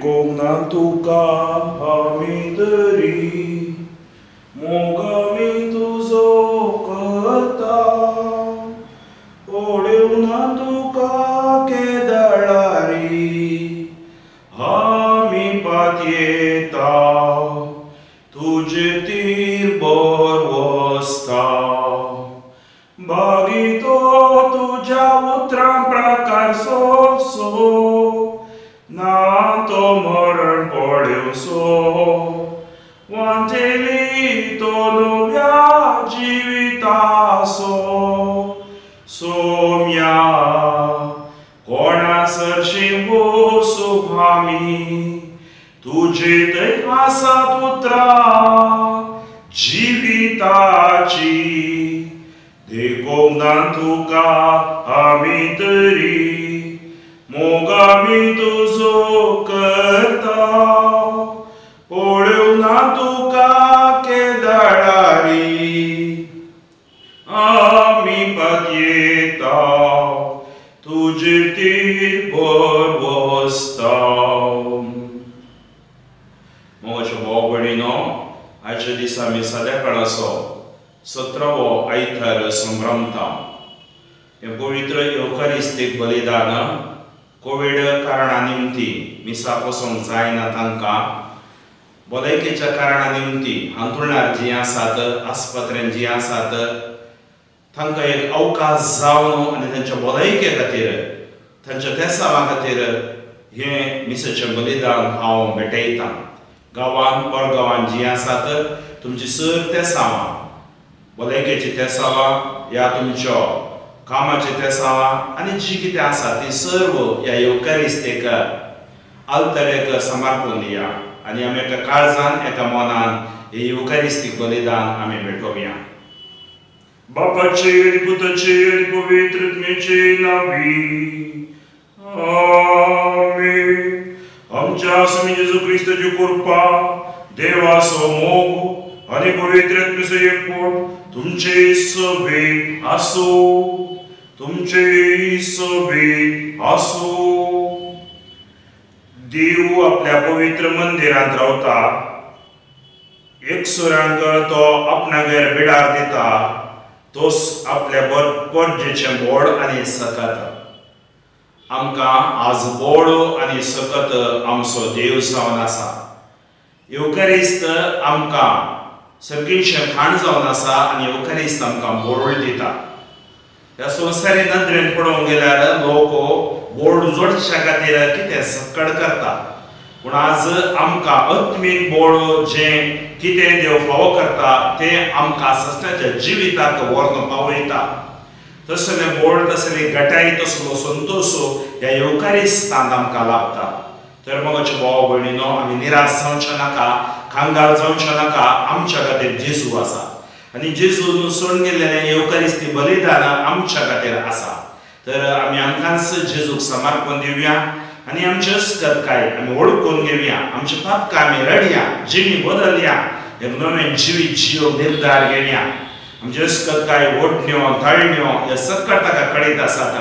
देखूंक ना तुका आमी तरी मोग आमी तुजो करता पळोवना तुका केदळारी आमी पातयेता तुजे तीर बर वसता बागीतो तुज्या उतरां प्रकार सोंसो ना तो मरण पळोवसो वांजेली तो नव्या जिवितासो सोम्या कोणा सरशी वसूं आमी तुजे थंय आसात उतरां जिविताची देखूंक ना तुका आमी तरी मोग आमी तुजो करता पळोवना तुका केदळारी आमी पातयेता तुजे तीर बर वसता. मोगाच्यो भाव भयणीनो, आयच्या दिसा आमी सादेपणाचो 17वो आयतार संभ्रमता. हें पवित्र येवकारिस्तीक बलिदान कोवीड कारणा निमती मिसा पसोवंक जायना तांकां भलायकेच्या कारणा निमती हांतुळणार जीं आसात आस्पत्र्यान जीं आसात तांकां एक अवकाश जावन आनी तांच्या भलायके खातीर तांच्या तेसावा खातीर हें मिसाचें बलिदान हांव भेटयतां. गांवान परगांवान जीं आसात तुमची सर तेसावां भलायकेची तेसावां ह्या तुमच्यो कामाची तेसावां आनी जी कितें आसा ती सर्व ह्या येवकारिस्तेक आल्तरेक समर्पण दिया आनी आमी एका काळजान एका मनान हे येवकारिस्तीक बलिदान आमी भेटोवया. बापाचे आनी पुताचे आनी पवित्र आत्म्याचे नांवी आमेन. आमच्या स्वामी जेजू क्रिस्ताची कृपा, देवाचो मोग आनी पवित्र आत्म्याचो एकवट तुमचे सवे आसूं, तुमचे सवे आसूं. देव आपल्या पवित्र मंदिरांत रावता, एकसुरांक तो आपणागेर बिडार दिता, तोच आपल्या परजेचें बोड आनी सकत. आमकां आज बोड आनी सकत आमचो देव जावन आसा. येवकारिस्त आमकां सर्गीचें खाण जावन आसा आनी येवकारिस्त आमकां बोड दिता. ह्या संवसारी नदरेन पळोवंक गेल्यार लोक बोड जोडच्या खातीर कितें सक्कड करता, पूण आज आमकां आत्मीक बोड जें कितें देव फावो करता तें आमकां सस्नाच्या जिविताक व्हरून पावयता. तसलें बोड, तसली गटाय, तसलो संतोश ह्या येवकारिस्तांत आमकां लाभता. तर मोगाचे भाव भयणीनो, आमी निराश जावचें नाका, कांगाल जावचें नाका. आमच्या खातीर जेजू आसा आनी जेजून सोडून गेल्लें येवकारिस्ती बलिदान आमच्या खातीर आसा. तर आमी आमकांच जेजूक समर्पण दिवया आनी आमचे अस्कतकाय आमी वळखून घेवया, आमचे पापकां आमी रडया, जिणी बदलया, एक नवें जिवीत जियोंक निर्धार घेवया. आमचे अस्कतकाय ओडण्यो ताळण्यो हे सक्कड ताका कळीत आसात.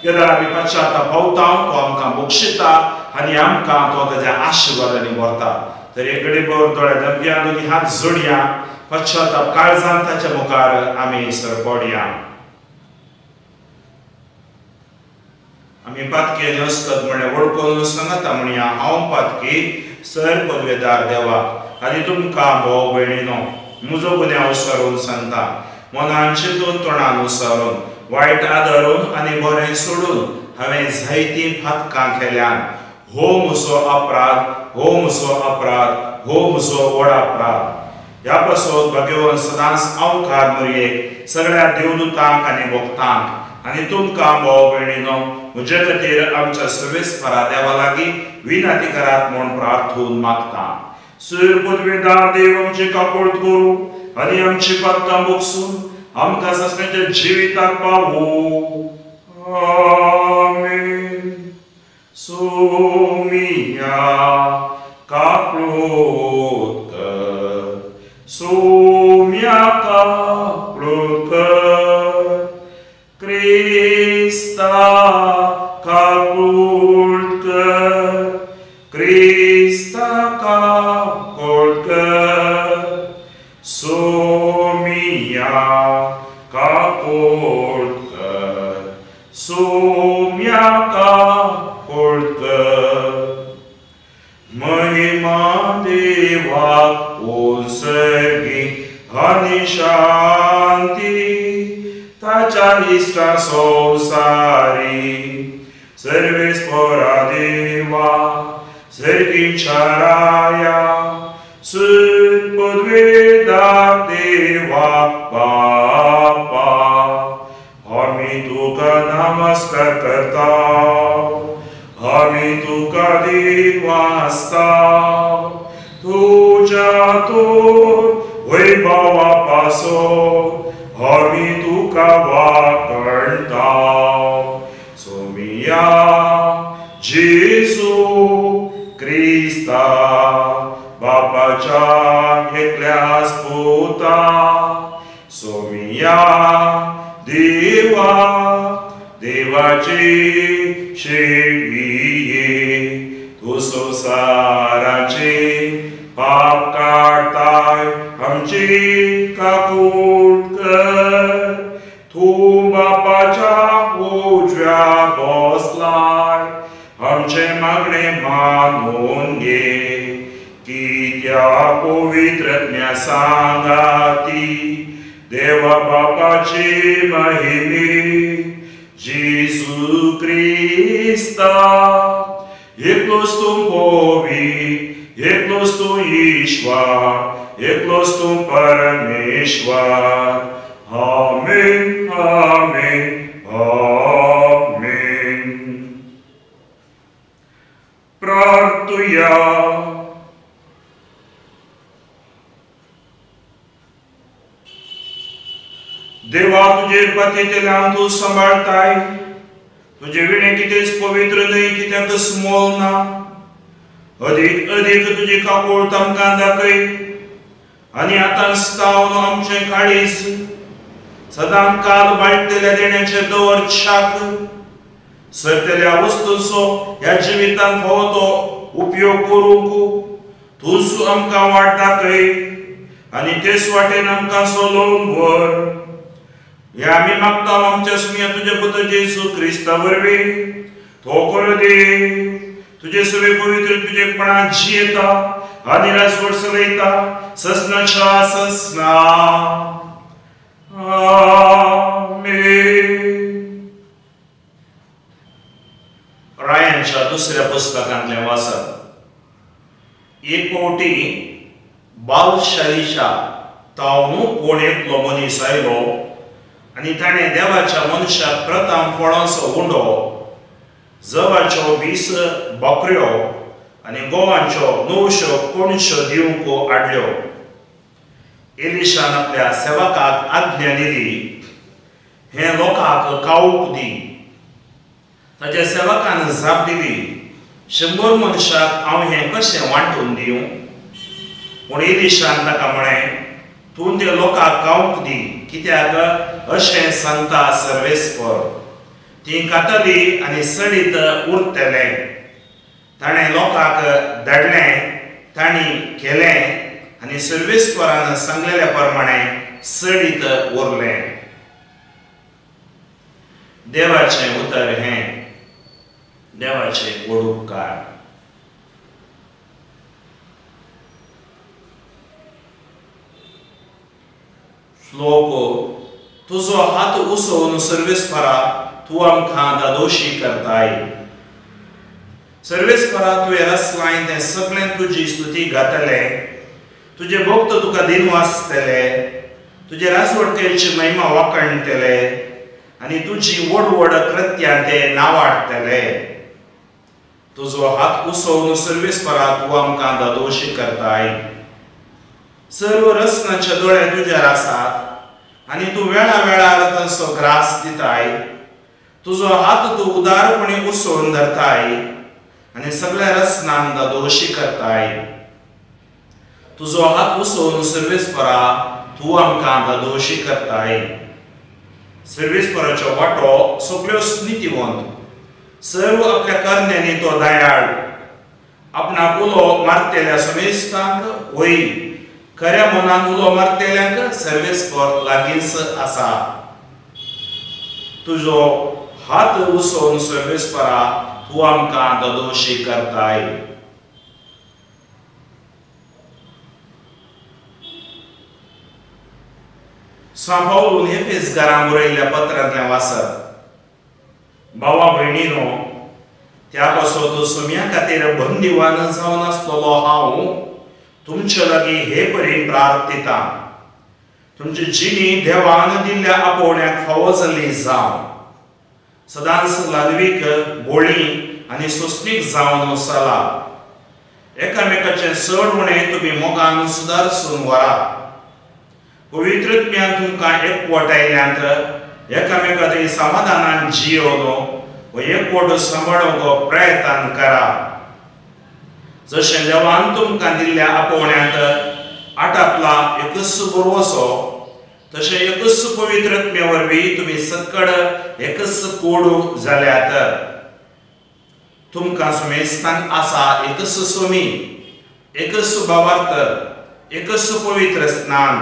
जेन्ना आमी पश्चाताप पावता तो आमकां बक्षिता आनी आमकां तो ताज्या आशिर्वादांनी व्हरता. तर एक घडी भर दोळे दमया, दोनी हात जोडया, पश्चाताप काळजान ताच्या मुखार आमी सरपडया. आमी पातके नसकत म्हळ्यार वळखून सांगता म्हणया, हांव पातकी सर पदवेदार देवा आनी तुमकां भाव भयणीनो म्हजो गुन्यांव सरून सांगता. मनान चिंतून तोंडान उसरून वायट आदारून आनी बरें सोडून हांवें जायतीं पातकां केल्यान. हो म्हजो अपराध, हो म्हजो अपराध, हो म्हजो व्हड अपराध. ह्या पासत भाग्यवान सदांच अवकार मरयेक सगळ्या देवदूतांक आनी भक्तांक आनी तुमकां भाव भयणीनो म्हजे खातीर आमच्या सर्वेस्परा देवा लागीं विनंती करात म्हूण प्रार्थून मागता. सूर पदवेदार देव आमची काकूळट करूं आनी आमची पातकां बोगसून आमकां सस्नाच्या जिविताक पावूं. आमेन. सोमिया काकूळट कर, सोम्या काकूळट कर, क्रिस्ता काकूळट कर, क्रिस्ता काकूळट कर, सोमिया काकूळट कर, सोम्या काकूळट कर। महिमा देवाक उत्सर्गी आनी शांती ताच्या इश्टा संवसारी। सर्वेस्परा देवा सर्गीच्या राया सुत पदवेदाक देवा बापा आमी तुका नमस्कार करता, आमी तुका दिनवासता। तुज्या तूर वैभवा पासो आमी तुका वाकणता। सोमिया जेजू क्रिस्ता बापाच्या एकल्याच पुता, सोमिया देवा देवाचे शेविये, तूं संवसाराचे पाप काडताय आमची काकूट कर। तूं बापाच्या उजव्या बसलाय आमचें मागणें मानून घे। कित्याक पवित्रज्ञा सांगाती देवा बापाची महिमे जेजू क्रिस्ता एकलोच तूं पवी, एकलोच तूं ईश्वर, एकलोच तूं परमेश्वर। आमेन, आमेन, आमेन। प्रार्थुया। देवा तुजेर पतितल्यान तूं सांबाळताय, तुजे विणें कितेंच पवित्र न्हय, कित्याकच मोल ना। अदीक अदीक तुजी काकूळट आमकां दाखय आनी आतां सावन आमचें काळीज सदां काल बाळटेल्या देण्याचेर दवर शाक। सरतेल्या वस्तूंचो ह्या जिवितांत फावो तो उपयोग करूंक तूंच आमकां वाट दाखय आनी तेच वाटेन आमकां चलोवन व्हर। हे आमी मागता आमच्या सुमया तुज्या पुता जेजू क्रिस्ता वरवीं। तो करो देव तुजे सगळे पवित्र तुजेपणान जियेता आनी राजवट चलयता ससनाच्या ससना। आमेन। रायांच्या दुसऱ्या पुस्तकांतलें वाचप। एक फावटी बालशालीच्या तावनू कोण एकलो मनीस आयलो आनी ताणें देवाच्या मनशाक प्रथम फळांचो उंडो, जवाच्यो 20 बकऱ्यो आनी गोवांच्यो 900 कोणश्यो दिवंक हाडल्यो। एलिशान आपल्या सेवकाक आज्ञा दिली, हें लोकांक खावंक दी। ताच्या सेवकान जाप दिली, 100 मनशाक हांव हें कशें वांटून दिवं? पूण एलिशान ताका म्हळें, तूं त्या लोकांक खावंक दी, कित्याक अशें सांगता सर्वेस्पर, ती खातली आनी सडीत उरतलें। ताणें लोकांक धाडलें, तांणी केलें आनी सर्वेस्परान सांगलेल्या प्रमाणें सडीत उरलें। देवाचें उतर हें देवाचें वडुपकार। श्लोक। तुजो हात उसोवन सर्वेस्परा तूं आमकां दादोशी करताय। सर्वेस्परा तुवें रचलाय तें सगळें तुजी स्तुती गातले, तुजे भक्त तुका दिनवासतले, तुजे राजवटकेची महिमा वाखणटले आनी तुजी व्हड व्हड कृत्यां ते नावाडटले। तुजो हात उसोवन सर्वेस्परा तूं आमकां दादोशी करताय। सर्व रचनाचे दोळे तुजेर आसात आनी तूं वेळा वेळार तांचो ग्रास दिताय। तुजो हात तूं उदारपणी उसोवन धरताय आनी सगळ्या रचनांक दादोशी करताय। तुजो हात उसोवन सर्वेस्परा तूं आमकां दादोशी करताय। सर्वेस्पराचो वांटो सगळ्यो नितीवंत, सर्व आपल्या करण्यांनी तो दयाळ, आपणा मारतेल्या समेस्तांक वय खऱ्या मनान उलो मारतेल्यांक सर्वेस्पर लागींच आसा. तुजो हात उसोवन सर्वेस्परा तूं आमकां ददोशी करताय. सांत पावलून एफेसकारांक बरयल्ल्या पत्रांतलें वाचप. भावा भयणीनो, त्या पासत सुम्या खातीर बंदिवान जावन आसतलो हांव तुमचे लागीं हे परी प्रार्थिता. तुमची जिणी देवान दिल्ल्या आपोवण्याक फावो जाल्ली जावं. सदांच ल्हानवीक बोळी आनी सोंसणीक जावन चला. एकामेकाचें चड उणें तुमी मोगान सुदारसून व्हरात. पवित्रत्म्यान तुमकां एकवट आयल्यांत एकामेका थंय समाधानान जियोवन हो एकवट सांबाळूंक प्रयत्न करा. जशें देवान तुमकां दिल्ल्या आपोवण्यांत आटापला एकच भरवसो, तशें एकच पवित्रत्म्या वरवीं तुमी सकड एकच कोडू जाल्यात. तुमकां सुमेस्तांक आसा एकच सोमी, एकच भावार्थ, एकच पवित्र स्नान,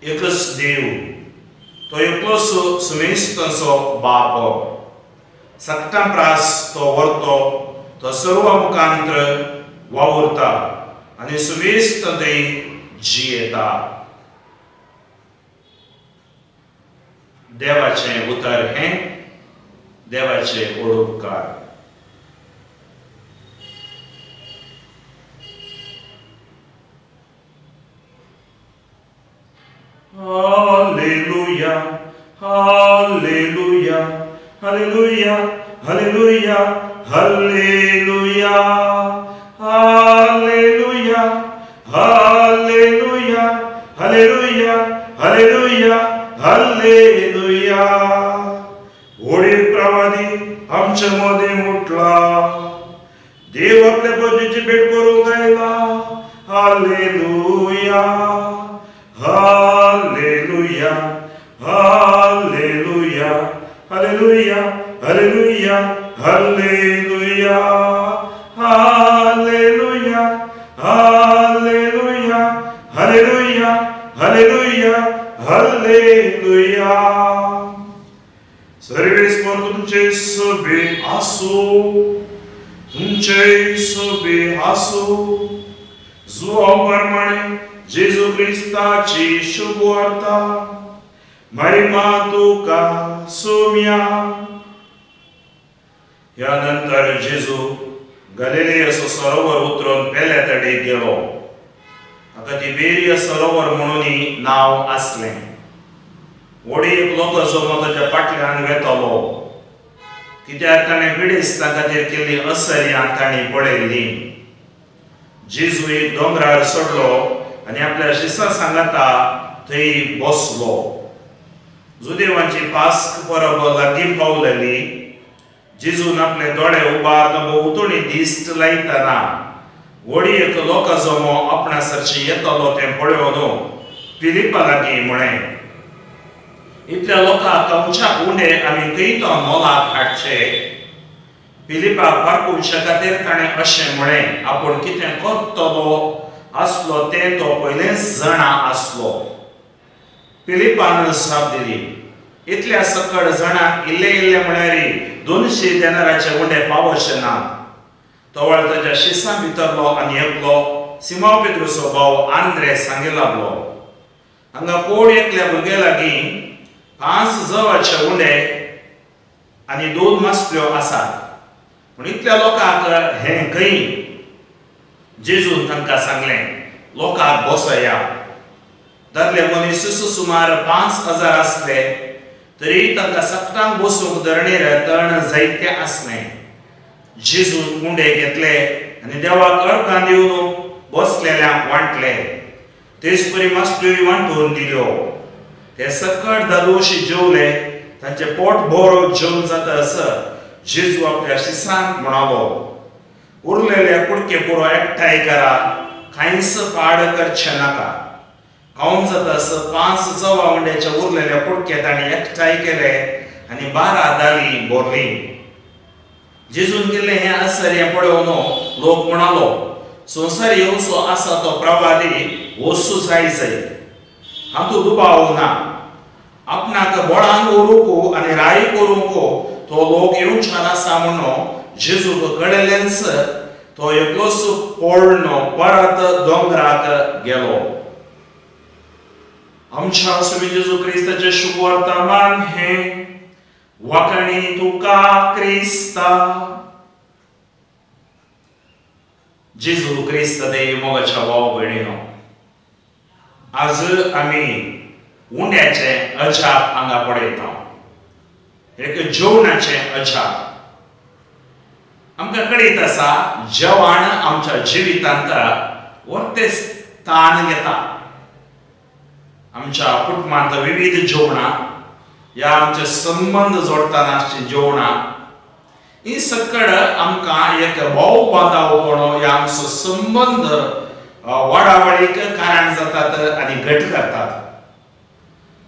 एकच देव, तो एकलोच सुमेस्तांचो बाप. सगटां प्रास तो व्हरतो, तो सर्व मुखांत्र वावुरता आनी सुमेस्त थंय जियेता. देवाचें उतर हें देवाचें ओडोपकार. Hallelujah, hallelujah, hallelujah, hallelujah, hallelujah, hallelujah, hallelujah, hallelujah, hallelujah, hallelujah. वडील प्रवादी आमचे मदीं उठला, देव आपल्या पजेची भेट करूंक आयला. Hallelujah, hallelujah, hallelujah, hallelujah, hallelujah, hallelujah, hallelujah, hallelujah, hallelujah, hallelujah, hallelujah. सर्वेस्पर तुमचे सभे आसूं, तुमचे सभे आसूं. जुवांव प्रमाणे जेजू क्रिस्ताची शुभवार्ता. महिमा तुका सोम्या. ह्या नंतर जेजू गलिलेयचो सरोवर उतरून पेल्या तडेक गेलो. हाका तिबेरिया सरोवर म्हणून नांव आसलें. व्हडी एक लोकजमो ताच्या फाटल्यान वेतालो, कित्याक ताणें पिडेस्तां खातीर केल्ली असर्यां तांणी पळयल्ली. जेजू एक दोंगरार चडलो आनी आपल्या शिसां सांगाता थंय बसलो. जुदेवांची पास्क परब लागीं पावलेली. जेजून आपले दोळे उबारून भोंवतणी दिश्ट लायतना व्हडी एक लोकजमो आपणा सरशी येतलो तें पळोवन फिलिपा लागीं म्हळें, इतल्या लोकांक खावच्या उंडे आमी खंय तो मोलाक हाडचे? फिलिपाक पारखुच्या खातीर ताणें अशें म्हळें, आपूण कितें करतलो आसलो तें तो पयलेंच जाणा आसलो. फिलिपान जाप दिली, इतल्या सकड जाणांक इल्ले इल्ले म्हळ्यार 200 देनाराचे उंडे पावचे ना. तवळ ताच्या शिसां भितरलो आनी एकलो सिमांव पेद्रूचो भाव आंद्रे सांगी लागलो, हांगा कोण एकल्या भुरग्या लागीं 5 जवाचे उंडे आनी 2 मासल्यो आसात, पूण इतल्या लोकांक हें खंय? जेजून तांकां सांगलें, लोकांक बसया. दादले मनीस सुमार 5000 आसले तरी तांकां सगटांक बसूंक धरणीर तण जायते आसलें. जेजून उंडे घेतले आनी देवाक अर्गां दिवन बसलेल्यांक वांटले. तेच परी मासल्योय वांटून दिल्यो. ते सकट दादोशी जेवले. तांचें पोट भर जेवन जाता असर जेजू आपल्या शिसांक म्हणालो, उरलेले कुडके पुरो एकठांय करा, कांयच पाड करचें नाका. खावन जाता असर 5 जवा उंड्याचे उरलेले कुडके तांणी एकठांय केले आनी 12 दाली भरली. जेजून केल्लें हें आश्चर्य पळोवन लोक म्हणालो, संवसार येवचो आसा तो प्रवादी वसू जाय जाय हातूंत दुबाव ना. आपणाक बळान व्हरूंक आनी राय करूंक तो लोक येवच्यान आसा म्हणून जेजूक कळिल्लेंच तो एकलोच पळून परत दोंगराक गेलो. आमच्या स्वामी जेजू क्रिस्ताचें शुभवर्तमान हें. वाखाणी तुका क्रिस्ता. जेजू क्रिस्त देव मोगाच्या भाव भयणीनो, आज आमी उंड्याचें अजाप हांगा पळयता, एक जेवणाचें अजाप आमकां कळीत आसा. जेवण आमच्या जिवितांत वर्तें स्थान घेता. आमच्या कुटुंबांत विविध जेवणां ह्या आमचे संबंद जोडटना आसचीं जेवणां ही सकड आमकां एक भाव बांदावपण ह्या आमचो संबंद वाडावळीक कारण जातात आनी घट करतात.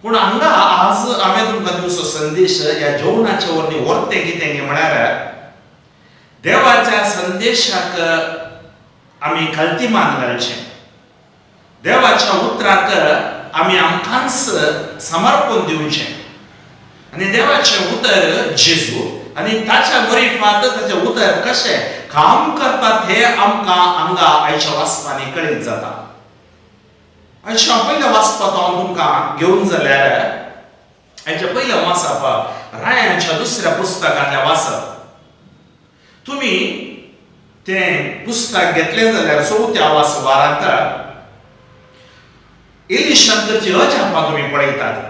पूण हांगा आज हांवें तुमकां दिवचो संदेश ह्या जेवणाचे वरवीं वर्तें कितें म्हळ्यार देवाच्या संदेशाक आमी कल्तिमान घालचें, देवाच्या उतराक आमी आमकांच समर्पण दिवचें आनी देवाचें उतर जेजू आनी ताच्या मरिफात ताचें उतर कशें काम करतात हें आमकां हांगा आयच्या वाचपांनी कळीत जाता. आयच्या पयल्या वाचपांत हांव तुमकां घेवन जाल्यार आयच्या पयल्या वाचप रायांच्या दुसऱ्या पुस्तकांतलें वाचप. तुमी तें पुस्तक घेतलें जाल्यार चवथ्या वाचवारांत एलिशान करची अजापां तुमी पळयतात.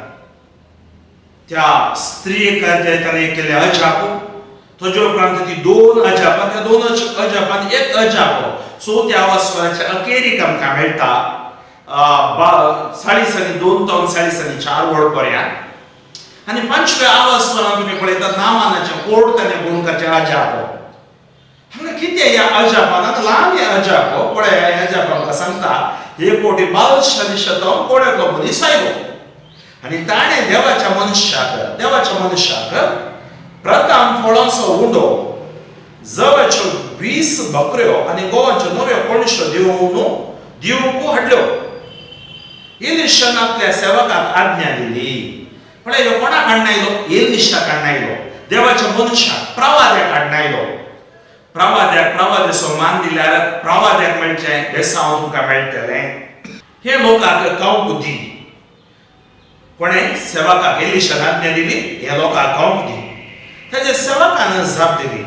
त्या स्त्रियेक ताणें केल्लें अजाप, ताजे उपरांत ती दोन अजापां, त्या दोन अजापांत एक अजाप चवथ्या वाचवाराच्या अखेरीक आमकां मेळटा 40 आनी 2 जावन 40 आनी 4 वळ पर्यंत. आनी पांचव्या आवाजवारान तुमी पळयतात नामानाचें कोड ताणें गुणकाचें अजाप. हांगा कितें ह्या अजापान आतां ल्हान हें अजाप पळय, हें अजाप आमकां सांगता एक कोटी बालशा दिशा कोड्यातलो मनीस आयलो आनी ताणें देवाच्या मनशाक प्रथम फळांचो उंडो, जवाच्यो 20 बकऱ्यो आनी गोवाच्यो नव्यो कोणश्यो दिवंक हाडल्यो. एलिशान आपल्या सेवकाक आज्ञा दिली. पळय ह्यो कोणाक हाडून आयलो? एलिशाक हाडून आयलो, देवाच्या मनशाक, प्रवाद्याक हाडून आयलो. प्रवाद्याक प्रवाद्याचो मान दिल्यार प्रवाद्याक मेळचें बेसांव तुमकां मेळटलें. हे लोकांक खावंक दी. कोणें सेवकाक एलिशान आज्ञा दिली, हे लोकांक खावंक दी. ताच्या सेवकान जाप दिली,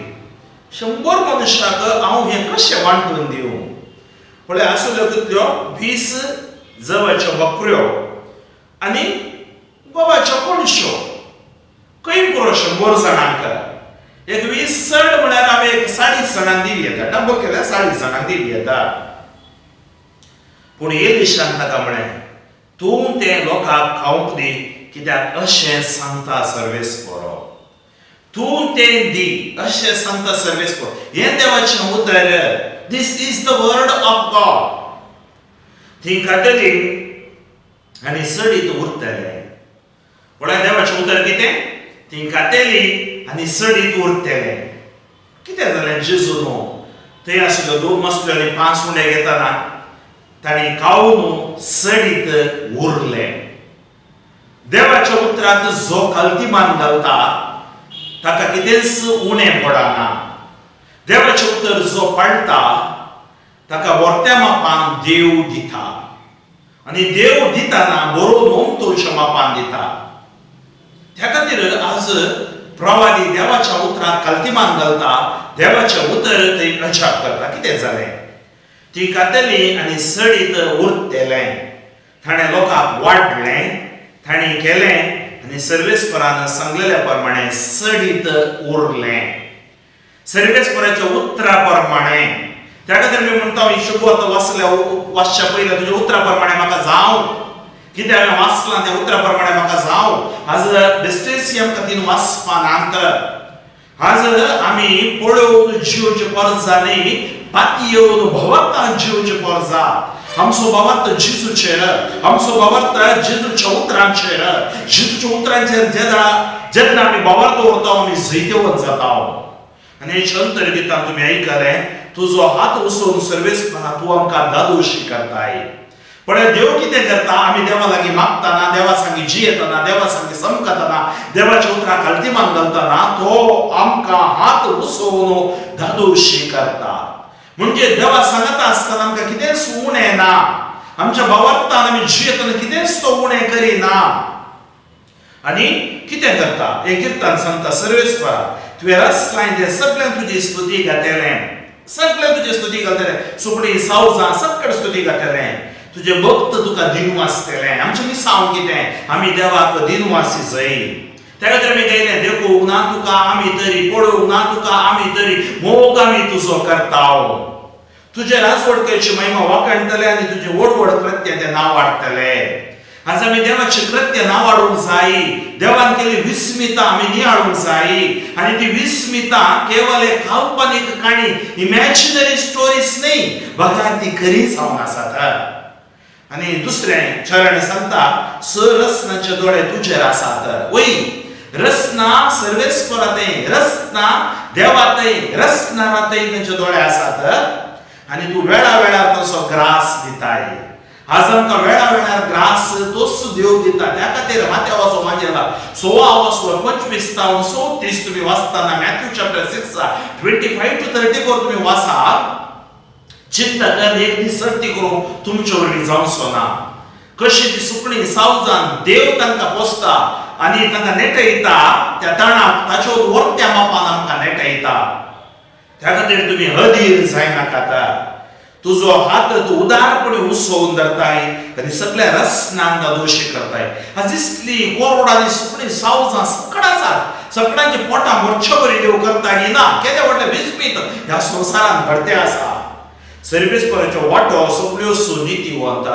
100 मनशाक हांव हें कशें वांटून दिवं? पळय आसल्यो कितल्यो? 20 जवाच्यो बकऱ्यो आनी गोवाच्यो कोणश्यो. खंय पुरो 100 जाणांक? एक 20 चड म्हळ्यार हांवें एक 40 जाणांक दिली येता, डबल केल्यार 40 जाणांक दिली येता. पूण एलिशान ताका म्हळें, तूं तें लोकांक खावंक दी, कित्याक अशें सांगता सर्वेस्पर. तूं तें दी अशें सांगता सर्वेस्पर. हें देवाचें उतर. This is the word of God. ती खातली आनी सडीत उरतलें. पळय देवाचें उतर कितें? ती खातली आनी सडीत उरतलें. कितें जालें? जेजू न्हू थंय आशिल्ल्यो 2 मसल्यो आनी 5 उंडे घेतना तांणी खावन सडीत उरलें. देवाच्या उतरांत जो कल्तिमान घालता ताका कितेंच उणें पडना. देवाचें उतर जो पाळटा ताका वर्त्या मापान देव दिता आनी देव दितना बरोवन ओमतोच्या मापान दिता. त्या खातीर आज प्रवादी देवाच्या उतराक कल्तिमान घालता, देवाचें उतर थंय अजाप करता. कितें जालें? ती खातली आनी सडीत उरतलें. ताणें लोकांक वाडलें, ताणें केलें आनी सर्वेस्परान सांगलेल्या प्रमाणें सडीत उरलें. सर्वेस्पराच्या उतरा प्रमाणें. त्या खातीर मी म्हणटा ही शुभ वाचल्या वाचच्या पयलीं तुज्या उतरा प्रमाणें म्हाका जावं. कितें हांवें वाचलां त्या उतरा प्रमाणें म्हाका जावं. आज बेस्टेसी आमकां तीन वाचपानांत आज आमी पळोवन जिवचे परजा न्ही, पातयेवन भोंवता जिवचे परजा. आमचो भावार्थ जेजूचेर, आमचो भावार्थ जेजूच्या उतरांचेर. जेजूच्या उतरांचेर जेन्ना आमी भावार्थ दवरता आमी जैतवंत जाता. आनी हेच्या अंतर्गीतान तुमी आयकलें, तुजो हात उसोवन सर्वेस्परा तूं आमकां दादोशी करताय. पण देव कितें करता, आमी देवा लागीं मागतना, देवा सांगी जियेतना, देवा सांगी समकतना, देवाच्या उतरां खालतीमान घालतना तो आमकां हात उसोवन दादोशी करता. म्हणजे देवा सांगता आसतना आमकां कितेंच उणें ना, आमच्या भावार्थान आमी जियेतना कितेंच तो उणें करिना. आनी कितें करता, हें किर्तन सांगता, सर्वेस्परा तुवें रसलाय तें सगळें तुजी स्तुती गातलें, सगळें तुजी स्तुती घालतलें, सुकणीं सावजां सगळें स्तुती घातलें, तुजे भक्त तुका दिनू आसतलें. आमचें मिसांव कितें, आमी देवाक दिनू आसी जय. त्या खातीर आमी गायलें, देखूंक ना तुका आमी तरी, पळोवंक ना तुका आमी तरी, मोग आमी तुजो करता. तुजे राजवडकेची महिमा वाखाणटले आनी तुजें व्हड व्हड कृत्य तें नांव वाडटले. आज आमी देवाचें कृत्य नांव वाडोवंक जाय, देवान केल्ली विस्मिता आमी नियाळूंक जाय. आनी ती विस्मिता केवल एक काल्पनीक काणी, इमॅजिनरी स्टोरीज न्हय, बगर ती खरी जावन आसात. आनी दुसरें चरण सांगता, स रसनाचे दोळे तुजेर आसात. वय रसना सर्वेस्परा थंय, रसना देवा थंय, रसना थंय तेंचे दोळे आसात. आनी तूं वेळा वेळार तसो ग्रास दिताय. आज आमकां वेळा वेळार ग्रास तोच देव दिता. त्या खातीर माथ्यावाचो माजेला 16:25 तावन 34 तुमी वाचतना, मॅथ्यू चॅप्टर 6 25 to 34 तुमी वाचात. चिंता कर एक दीस सर्ती करूं तुमचे वरवीं जावचो ना. कशी ती सुकणीं सावजान देव तांकां पोसता आनी तांकां नेटयता, त्या तणाक ताचे वरत्या मापान आमकां नेटयता. त्या खातीर तुमी अधीर जायनाकात. तुजो हात तूं उदारपणी उसोवन धरताय आनी सगळ्या रसनांक दोशी करताय. आज दिसली कोरोडांनी सुकणीं सावजां सकड आसात, सगळ्यांच्या पोटां मोर्चे बरी देव करता ना. केदें व्हडलें विस्मीत ह्या संवसारांत घडतें आसा. सर्वेस्पराचो वांटो सगळ्यो सुनितीवंत,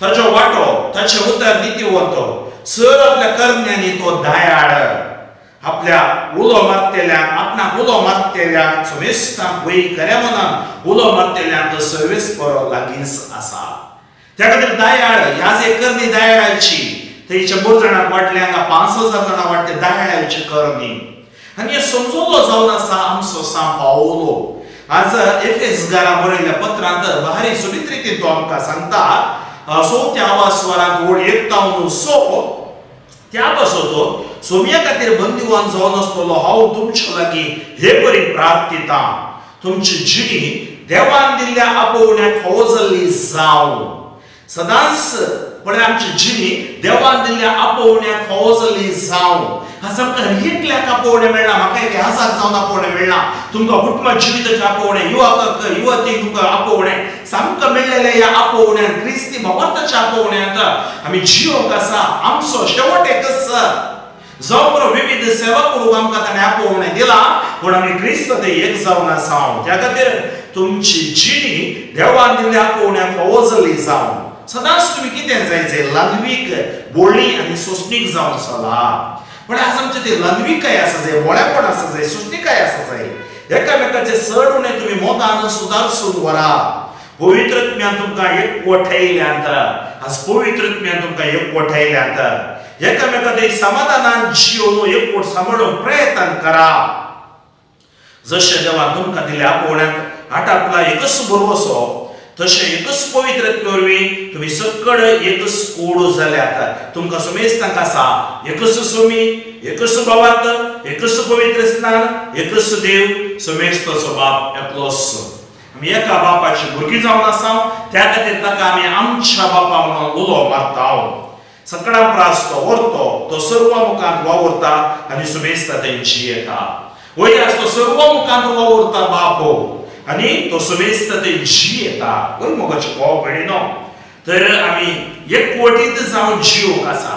ताचो वांटो ताचें उतर नितीवंत, सर आपल्या करण्यांनी तो दयाळ. आपल्या उलो मारतेल्यांक, आपणाक उलो मारतेल्यांक समेस्तांक वय खऱ्या मनान उलो मारतेल्यांक सर्वेस्पर लागींच आसा. त्या खातीर दयाळ ह्या जे करणी दयाळाची, थंय 100 जाणांक वांटले, हांगा 5000 जाणां वांटले, दयाळाची करणी. आनी हें समजलो जावन आसा आमचो सां पावलो. आज एफेसगारा बरयल्ल्या पत्रांत भारी सोबीत रितीन तो आमकां सांगता, 4 आवासवारांत ओळ 1 तावन 6 त्या पासत सोम्या खातीर बंदिवान जावन आसतलो हांव तुमचे लागीं हे परी प्रार्थिता, तुमची जिणी देवान दिल्ल्या आपोवण्याक फावो जाल्ली जावं. सदांच पळय आमची जिणी देवान दिल्ल्या आपोवण्याक फावो जाल्ली जावं. आज आमकां एकल्याक आपोवणें मेळ्ळां, म्हाका एक ह्यासाक जावन आपोवणें मेळ्ळां, तुमकां कुटुंबा जिविताचें आपोवणें, युवकाक युवतीक तुमकां आपोवणें सामकां मेळ्ळेलें. ह्या आपोवण्यान क्रिस्ती भावार्थाच्या आपोवण्यांत आमी जियोंक आसा. आमचो शेवट एकच जावं बरो विविध सेवा करूंक आमकां ताणें आपोवणें दिलां, पूण आमी क्रिस्त ते एक जावन आसा. त्या खातीर तुमची जिणी देवान दिल्ल्या आपोवण्याक फावो जाल्ली जावं. सदांच तुमी कितें जाय जाय ल्हानवीक बोळी आनी सोंसणीक जावन चला. पण आज आमचे ते ल्हानविकाय आसा जाय, बोळेपण आसा जाय, सोंसणीकाय आसा जाय. एकामेकाचे चड उणें तुमी मोगान सुदारसून व्हरा. पवित्रत्म्यान तुमकां एकवटायल्यांत, आज पवित्रत्म्यान तुमकां एकवटायल्यांत. एकामेका ते समाधानान जियोवन एकवट सांबाळूंक प्रयत्न करा. जशें देवान तुमकां दिल्या आपोवण्याक आटापला एकच भरवसो, तशें एकच पवित्र वरवीं तुमी सकड एकच कोडू जाल्यात. तुमकां सुमेस्तांक आसा एकच सुमी, एकच भावार्थ, एकच पवित्र स्नान, एकच देव, सुमेस्ताचो बाप एकलोच. आमी एका बापाची भुरगीं जावन आसा, त्या खातीर ताका आमी आमच्या बापा म्हणून उलो मारता. सगळ्यां प्रास तो व्हरतो, तो सर्व मुखांत वावुरता आनी सुमेस्ता तेंची येता. वयर आस तो सर्व मुखांत वावुरता बाप आनी तो सुमेस्त ते जियेता. वय मोगाचे भाव भयणीनो, तर आमी एकवटीत जावन जियोंक आसा.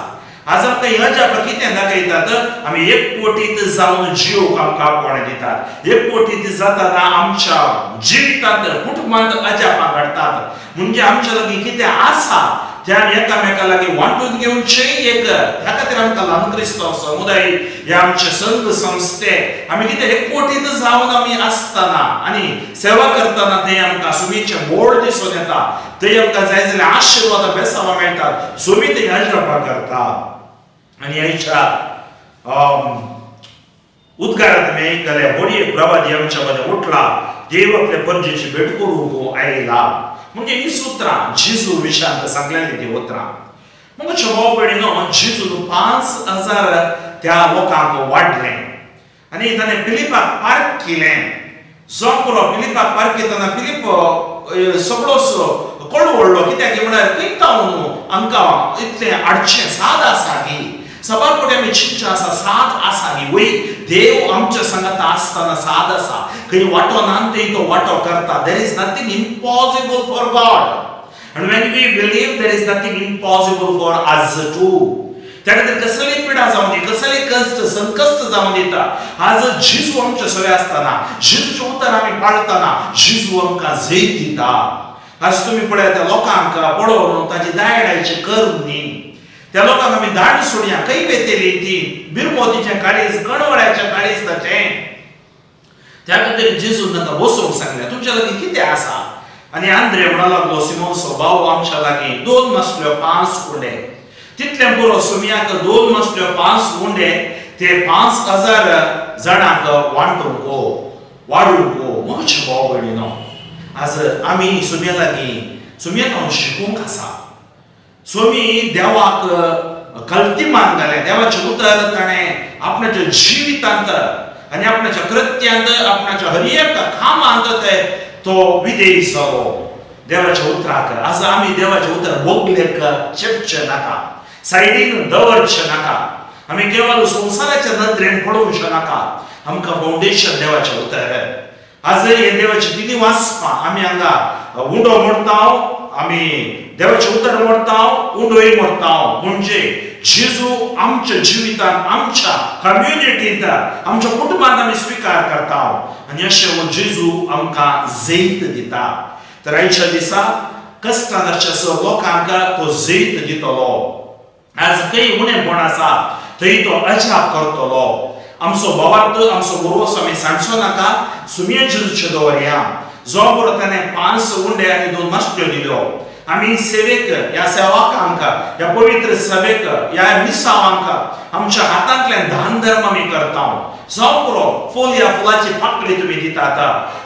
आज आमकां ह्या जापा कितें दाखयतात, आमी एकवटीत जावन जियोंक आमकां आपोवणें दितात. एकवटीत जातना आमच्या जिवितांत कुटुंबांत अजापां घडटात. म्हणजे आमच्या लागीं कितें आसा ते आमी एकामेका लागीं वांटून घेवचें एक. ह्या खातीर आमकां ल्हान क्रिस्तांव समुदाय हे आमचे संघ संस्थे आमी कितें एकवटीत जावन आमी आसतना आनी सेवा करतना ते आमकां सुमीचें बोळ दिसून येता. ते आमकां जाय जाल्यार आशिर्वाद बेसांवां मेळटात. सुमी ते अजापां करता. आनी आयच्या उद्गारात मी आयकलें व्हडली एक प्रवादी आमच्या मदें उठला, देव आपले परजेची भेट करूंक आयला. म्हणजे ही उतरां जेजू विशांत सांगलेली ती उतरां. मग भाव भयणीनो, जेजून 5000 त्या लोकांक वाडलें आनी ताणें फिलिपाक पार्क केलें. जो पुरो फिलिपाक पार्क केतना फिलिप सगळोच कळवळ्ळो, कित्याक म्हळ्यार खंय तावन आमकां इतलें हाडचें साद आसा गी, सबार फावटी आमी चिंतचें आसा साद आसा गी, वय देव आमच्या सांगाता आसतना साद आसा, खंय वांटो ना थंय तो वांटो करता. There is nothing impossible for God, and when we believe there is nothing impossible for us too. त्या खातीर कसली पिडा जावं दी, कसली कश्ट संकश्ट जावं दिता, आज जेजू आमच्या सगळे आसतना, जेजूचें उतर आमी पाळटना जेजू आमकां जैत दिता. आज तुमी पळयात त्या लोकांक पळोवन ताची दायडायची कर न्ही, त्या लोकांक आमी दाड सोडया, खंय वेतली ती बिरमोतीचें काळीज, कणवळ्याचें काळीज ताचें. त्या खातीर जेजून तांकां बसोवंक सांगलें, तुमच्या लागीं कितें आसा? आनी आंद्रे म्हणूंक लागलो, सिमोनचो भाव, आमच्या लागीं 2 मासल्यो 5 उंडे. तितलें पुरो, सुमयाक 2 मासल्यो 5 उंडे ते 5000 जाणांक वांटूंक वाडूंक. म्हजे भाव भयणीनो, आज आमी सुमया लागीं सुमया हांव शिकूंक आसा. स्वामी देवाक कल्तिमान घालें, देवाचें उतर ताणें आपणाच्या जिवितांत आनी आपणाच्या कृत्यांत, आपणाच्या हर एक कामांत ते तो विधेयी जालो देवाच्या उतराक. आज आमी देवाचें उतर बोगलेक चेपचें नाका, सायडीन दवरचें नाका, आमी केवल संवसाराच्या नदरेन पळोवचें नाका. आमकां फावंडेशन देवाचें उतर. आज हे देवाची तिनी वाचपां आमी हांगा उंडो मोडता, आमी देवाचें उतर मोडता, उंडोय मोडता. म्हणजे जेजू आमच्या जिवितांत, आमच्या कम्युनिटींत, आमच्या कुटुंबांत आमी स्विकार करता आनी अशें हो जेजू आमकां जैत दिता. तर आयच्या दिसा कश्टान आसच्या लोकांक तो जैत दितलो. आज खंय उणेपण आसा थंय तो अजाप करतलो. आमचो भावार्थ, आमचो भरवसो आमी सांडचो नाका, सुमये जेजूचे दवरया. जो बरो ताणें 5 उंडे आनी 2 मासल्यो दिल्यो, आमी सेवेक, ह्या सेवकांक, ह्या पवित्र सभेक, ह्या मिसावांक आमच्या हातांतल्यान दान धर्म आमी करता. जावं पुरो फूल ह्या फुलाची पाकळी तुमी दितात,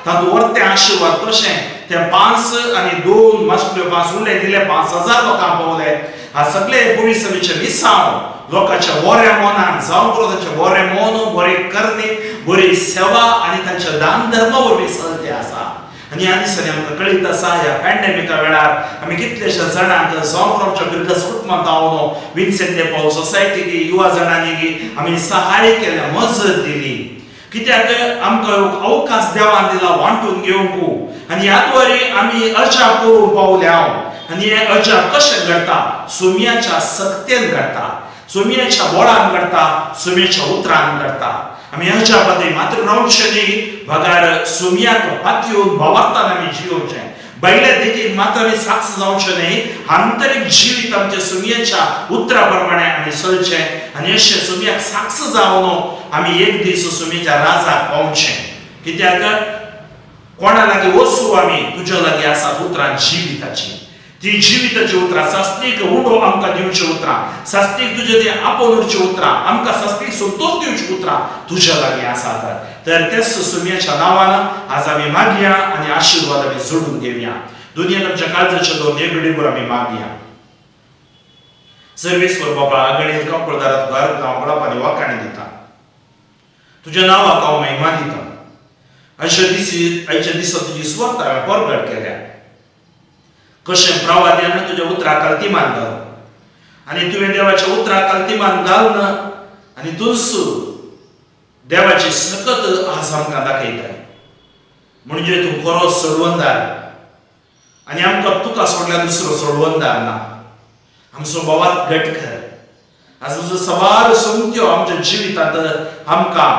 तातूंत वर्ते आशिर्वाद. तशें ते 5 आनी 2 मासल्यो 5 उंडे दिले, 5000 लोकांक पावले. हा सगळे पवित्र सभेचे मिसांव लोकांच्या बऱ्या मनान, जावं पुरो तांचे बरें मन, बरी करणी, बरी सेवा आनी तांच्या दान धर्मा वरवीं चलते आसा. आनी ह्या दिसांनी आमकां कळीत आसा, ह्या पॅन्डेमिका वेळार आमी कितलेशा जाणांक, जावं पुरो आमच्या बिरगस कुटुंबांत हांव विन्सेंट दे पावल सोसायटी युवा जाणांनी आमी सहाय केलें, मजत दिली. कित्याक आमकां अवकाश देवान दिला वांटून घेवंक आनी ह्या द्वारे आमी अजाप करूंक पावल्या. आनी हें अजाप कशें घडटा? सुमयाच्या सक्तेन घडटा, सुमयाच्या बोळान घडटा, सुमयाच्या उतरान घडटा. आमी अजापांत मात्र रावचें न्ही, बगार सुमयाक पातयेवन भावार्थान आमी जियोवचें. भायल्या देखीक मात्र आमी साक्ष जावचें न्ही, आंतरीक जिवीत आमच्या सुमयाच्या उतरा प्रमाणे आमी चलचें आनी अशें सुमयाक साक्ष जावन आमी एक दीस सुमयाच्या राजाक पावचें. कित्याक कोणा लागीं वचूं आमी, तुज्या लागीं आसात उतरां जिविताची. ती जिविताची उतरां, सास्तीक उडो आमकां दिवची उतरां, सास्तीक तुजे ते आपोवन उरची उतरां, आमकां सास्तीक संतोष दिवची उतरां तुज्या लागीं आसात. तर तेच सुमयाच्या नांवान आज आमी मागया आनी आशिर्वाद आमी जोडून घेवया. दुनियेंत आमच्या काळजाच्या दोन एक आमी मागया. सर्वेस्वर बाबा, अगणीत कपळदारात घर गांव आनी वाखाणी दिता, तुज्या नांवाक हांव महिमा दिता. आयच्या दिसा तुजी स्वता हांवें परगट केल्या. कशें प्रवाद्यान तुज्या उतराक कल्तिमान घाल आनी तुवें देवाच्या उतराक कल्तिमान घालन आनी तूंच देवाची सकत आज आमकां दाखयताय. म्हणजे तूं खरो सोडवणदार आनी आमकां तुका सोडल्यार दुसरो सोडवणदार ना. आमचो भावार्थ घट कर. आज तुजो सवार संत्यो आमच्या जिवितांत आमकां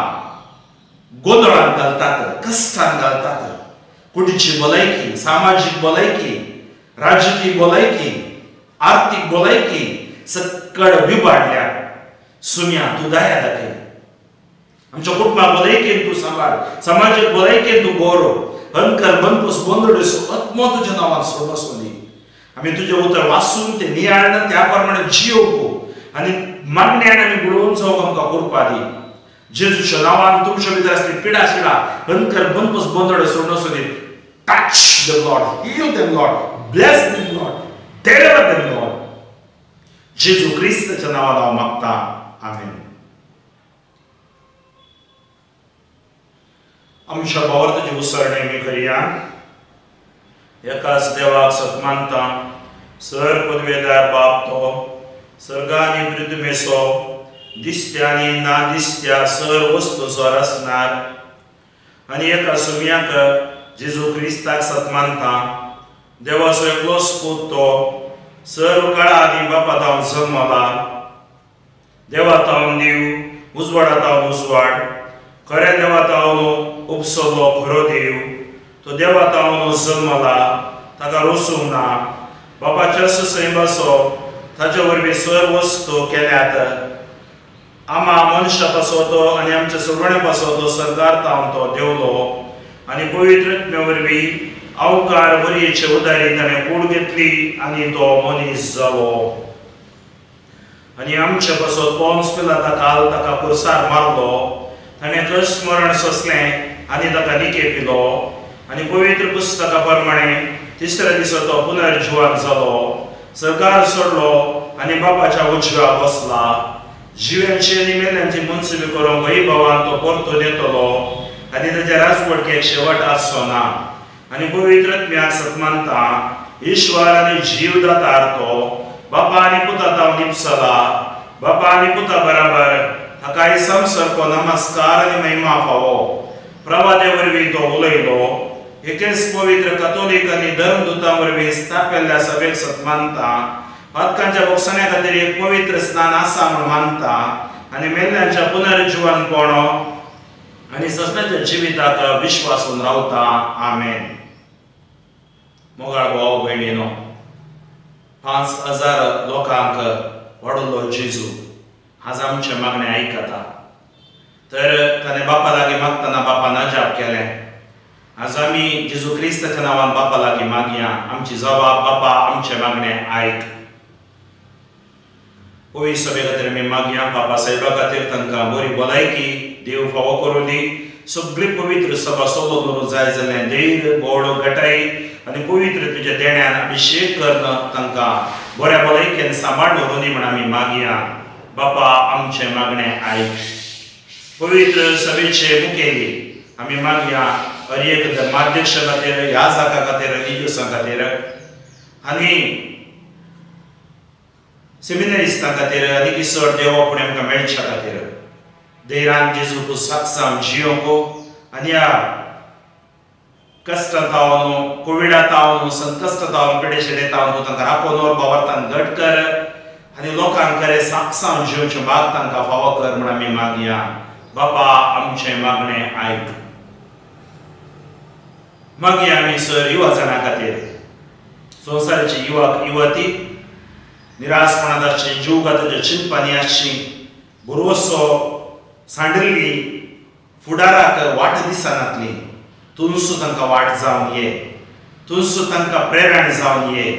गोंदळान घालतात, कश्टान घालतात. कुडीची भलायकी, सामाजीक भलायकी, राजकीय भलायकी, आर्थीक भलायकी सकड विबाडल्या. सुम्या तूं दया दाखय. आमच्या कुटुंबा भलायकेन तूं सांबाळ, समाजीक भलायकेन तूं बरो अनकर बनपूस गोंदळीचो आत्मो तुज्या नांवान सोडसो दी. आमी तुजें उतर वाचून ते नियाळन त्या प्रमाणे जियोवंक आनी मागण्यान आमी बुडोवन जावंक आमकां कृपा दी. जेजूच्या नांवान तुमच्या भितर आसली पिडा शिडा हनकर बनपस बंदोडे सोडून सोदी. Touch the Lord, heal them Lord, bless them Lord, deliver them Lord. जेजू क्रिस्ताच्या नांवान हांव मागता, आमेन. आमच्या भावार्थाची उसरणी आमी करया. एकाच देवाक सत मानता, सर पदवेदार बाप तो सर्गा आनी पृथ्वीचो दिसत्या आनी ना दिसत्या सर वस्तूचो रचणार, आनी एका सुम्याक जेजू क्रिस्ताक सत मानता, देवाचो एकलोच पूत तो सर्व काळा आदी बापा तावन जल्मला, देवा तावन देव, उजवाडा तावन उजवाड, खऱ्या देवा तावन उपसलो खरो देव, तो देवा तावन जल्मला, ताका रोसूंक ना, बापाच्या सैमाचो ताचे वरवीं सर्व वस्तू केल्यात, आमा मनशा पासत आनी आमच्या सोडवण्या पासत सरकार तावन तो देवलो, आनी पवित्र आत्म्या वरवीं अवकार वरयेचे उदारी ताणें कूड घेतली आनी तो मनीस जालो, आनी आमचे पासत पोन्स पिलाता काल ताका कुर्सार मारलो, ताणें कश्ट मरण सोंसलें आनी ताका निके पिलो, आनी पवित्र पुस्तका प्रमाणे तिसऱ्या दिसा तो पुनर्जिवान जालो, सरकार सोडलो आनी बापाच्या उजव्या बसला, जिव्यांची आनी मेल्यांची मनसुबी करूंक वैभवान तो परतून येतलो आनी ताच्या राजवटकेक शेवट आसचो ना. आनी पवित्र आत्म्याक सत मानता, ईश्वर आनी जीव दातार तो बापा आनी पुता तावन निपसला, बापा आनी पुता बराबर ताकाय समसरको नमस्कार आनी महिमा फावो. प्रवादे वरवीं तो उलयलो, एकेच पवित्र कथोलीक आनी धर्मदूतां वरवीं स्थापिल्ल्या सभेक सत मानता, पातकांच्या भोगसण्या खातीर एक पवित्र स्नान आसा म्हूण मानता, आनी मेल्ल्यांच्या पुनर्जिवनपण आनी ससण्याच्या जिविताक विश्वासून रावता. आमेन. मोगाळ भाव भयणीनो, 5000 लोकांक वाडलो जेजू आज आमचें मागणें आयकता. तर ताणें बापा लागीं मागतना बापान अजाप केलें. आज आमी जेजू क्रिस्ताच्या नांवान बापा लागीं मागया, आमची जबाब बापा आमचें मागणें आयक. पवित्र सभे खातीर आमी मागया, बाबा साहेबा खातीर तांकां बरी भलायकी देव फावो करूं दी. सगळी पवित्र सभा सोलो दवरूंक जाय जाल्यार धैर्य बोळ घटाय आनी पवित्र तुज्या देण्यान अभिशेक करून तांकां बऱ्या भलायकेन सांबाळ दवरूं दी म्हूण आमी मागया. बापा आमचें मागणें आयक. पवित्र सभेचे मुखेली आमी मागया, हर एक धर्माध्यक्ष खातीर, ह्या जागा खातीर, रिलिजियसां खातीर आनी सेमिनरिस्तां खातीर आनी चड देवा फुडें आमकां मेळच्या खातीर धैर्यान जेजूक साक्षांव जियोंक आनी ह्या कश्टां तावन, कोविडा तावन, संकश्ट तावन, पिडेशिडे तावन तांकां राखोन बावरतान घट कर आनी लोकांक खरें साक्षांव जिवचें भाग तांकां फावो कर म्हूण आमी मागया. बापा आमचें मागणें आयक. मागया आमी सर युवा जाणां खातीर, संवसाराचे युवक युवती निराशपणांत आसची, जीवघाताच्या चिंतपांनी आसची, भरवसो सांडिल्ली, फुडाराक वाट दिसनातली, तुमचो तांकां वाट जावन ये, तुमचो तांकां प्रेरणा जावन ये,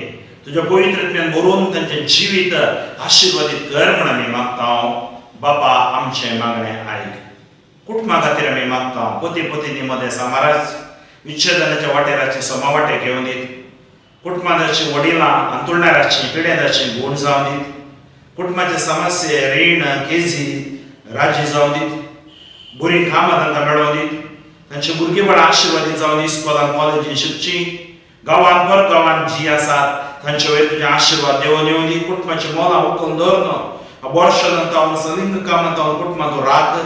तुज्या पवित्रत्वान भरून तांचें जिवीत आशिर्वादीत कर म्हूण आमी मागता. बापा आमचें मागणें आयक. कुटुंबा खातीर आमी मागता, पती पत्नी मदें समाराज विच्छेदनाच्या वाटेराची समा वाटेक घेवन दीत, कुटुंबाची वडिलां अंतुळणाराची पिड्याची गूण जावन दीत, कुटुंबाचे समस्ये रीण केजी राजी जावन दीत, बरीं कामां तांकां मेळोवन दीत, तांची भुरगेपणां आशिर्वादीत जावन दी, स्कॉलान कॉलेजीन शिकची, गांवान परगांवान जी आसात तांचे वयर तुजे आशिर्वाद देवून येवन दी, कुटुंबाची मोलां उखलून दवरन अबॉर्शनान तावन सलिंग कामां तावन कुटुंबांत राख,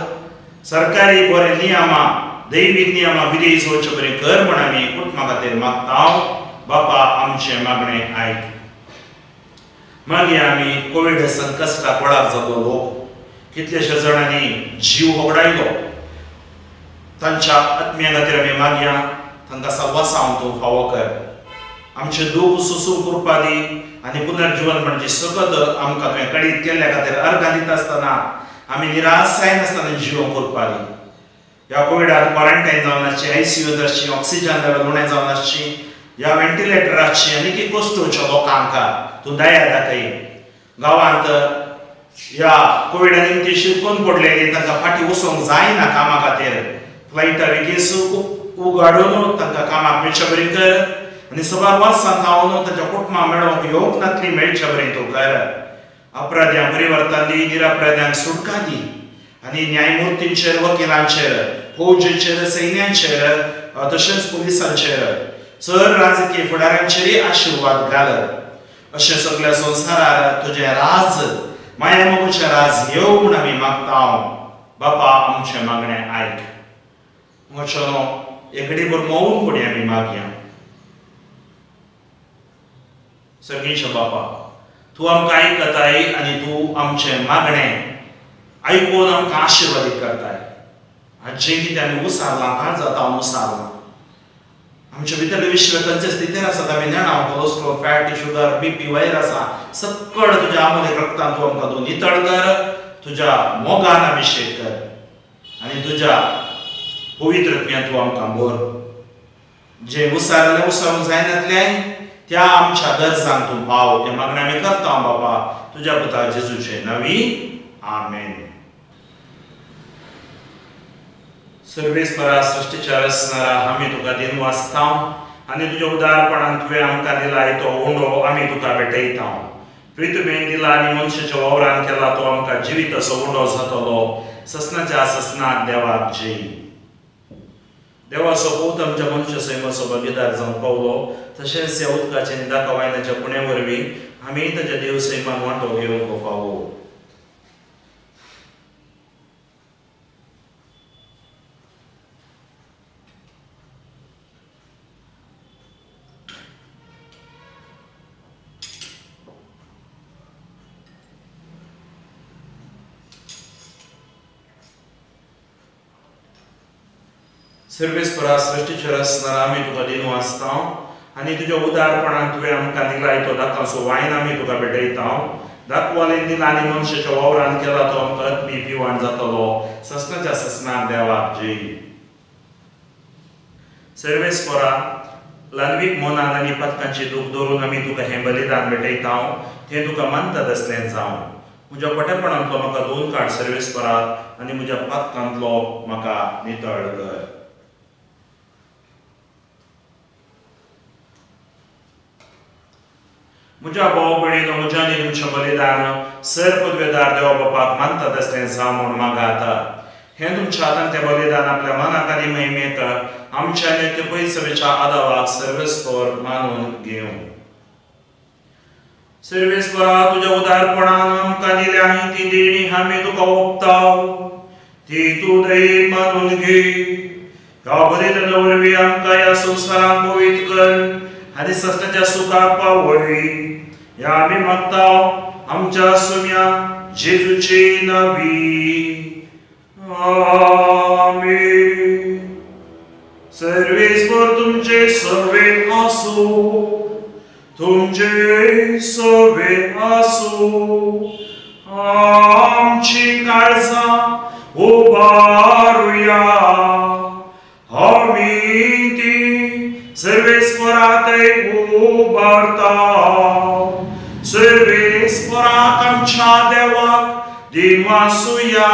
सरकारी बरे नियमां दैवीक नियमां विधेय जावचे बरें कर म्हूण आमी कुटुंबा खातीर मागता. बापा आमचें मागणें आयक. मागीर आमी कोवीड संकश्टाक वळाक जाल्लो लोक कितलेशे जाणांनी जीव होगडायलो, तांच्या आत्म्या खातीर आमी मागया, तांकां साल्वासांव तूं फावो कर, आमचें दूख सोसूंक कृपा दी आनी पुनर्जिवन म्हणजे सकत आमकां तुवें कळीत केल्ल्या खातीर अर्गां दिता आसतना आमी निराश जायनासतना जिवंक कृपा दी. ह्या कोविडान क्वॉरंटायन जावन आसची, आयसीयूंत आसची, ऑक्सिजन लेवल उणें जावन आसची, ह्या व्हेंटिलेटराची आनी की कश्टोच्या लोकांक तूं दया दाखय. गांवांत ह्या कोविडा निमती शिरकून पडलेली तांकां फाटीं वचूंक जायना कामा खातीर फ्लायटा बेगीन उगाडून तांकां कामाक मेळचे बरी कर आनी सबार वर्सां थावन तांच्या कुटुंबां मेळोवंक येवंक नातली मेळचे बरी तूं कर. अपराध्यांक परिवर्तन दी, निरपराध्यांक सुटका दी आनी न्यायमुर्तींचेर, वकिलांचेर, फौजेचेर, सैन्यांचेर तशेंच पुलिसांचेर, चड राजकीय फुडाऱ्यांचेरय आशिर्वाद घाल. अशें सगळ्या संवसारार तुजें राज, माया मोगाचें राज येवं म्हूण आमी मागता. बापा आमचें मागणें आयक. म्हजो एकडीभर मोवून पडया आमी मागया. सगळींच्या बापा, तूं आमकां आयकताय आनी तूं आमचें मागणें आयकून आमकां आशिर्वादीत करताय. आनी जें कितें आमी उसारलां, कांय जाता उसारलां, आमच्या भितरले विश्व खंयचे स्थितीन आसात आमी जाणा. कोलेस्ट्रॉल, फॅट, शुगर, बीपी वयर आसा, सगळं तुज्या आमोले रक्तान तूं आमकां तूं नितळ कर, तुज्या मोगान अभिशेक कर आनी तुज्या पवित्र आत्म्यान तूं आमकां भर. जें उसारलें उसारूंक जायनातलें त्या आमच्या गरजांक तूं पाव. तें मागणें आमी करता बापा तुज्या पुता जेजूचे नांवी, आमेन. सर्वेस्परा सृश्टीच्या रचणारा, आमी तुका दिन वाचता आनी तुज्या उदारपणान तुवें आमकां दिला तो उंडो आमी तुका भेटयता. प्रितुबेन दिला आनी मनशाच्या वावरान केला तो आमकां जिवीत असो उंडो जातलो. ससनाच्या ससनाक देवाक जय. देवाचो पूत आमच्या मनशा सैमाचो भागीदार जावंक पावलो. तशेंच ह्या उदकाच्या आनी दाका वायनाच्या पुण्या वरवीं आमी ताच्या देव सैमान वांटो घेवंक फावो. सर्वेस्परा सृश्टीचेर आसतना आमी तुका दिन वाचता आनी तुज्या उदारपणान तुवें आमकां दिला तो दाकाचो वायन आमी तुका भेटयता. दाखवालेन दिला आनी मनशाच्या वावरान केला तो आमकां आत्मी पिवाण जातलो. ससनाच्या ससनाक देवाक जय. सर्वेस्परा ल्हानवीक मनान आनी पथकांची दूख दवरून आमी तुका हें बलिदान भेटयता, तें तुका मानता तसलें जावं. म्हज्या खोटेपणांतलो म्हाका दोन काड सर्वेस्परा आनी म्हज्या पातकांतलो म्हाका नितळ कर. म्हज्या भाव भयणीनो, म्हज्या आनी तुमचें बलिदान सर पदवेदार देवा बापाक मानता तसलें जावं म्हूण मागाता. हें तुमच्या हातान तें बलिदान आपल्या मनाक आनी महिमेक आमच्या नित्य पयसवेच्या आदावाक सर्वेस्पर मानून घेवं. सर्वेस्परा तुज्या उदारपणान आमकां दिल्या ती देणी आमी तुका ओंपता, ती तूं दयेन मानून घे. ह्या बलिदाना वरवीं आमकां ह्या संवसारांत पवित्र कर आनी सस्नाच्या सुखाक पावय. ह्या आमी मागता आमच्या सुम्या जेजूचे नांवी, आमेन. सर्वेस्पर तुमचे सवे आसूं, तुमचे सवे आसूं. आमची काळजां उबारुया, आमी ती सर्वेस्परातय उबारता. सर्वेस्पराक आमच्या देवाक दिनवासुया,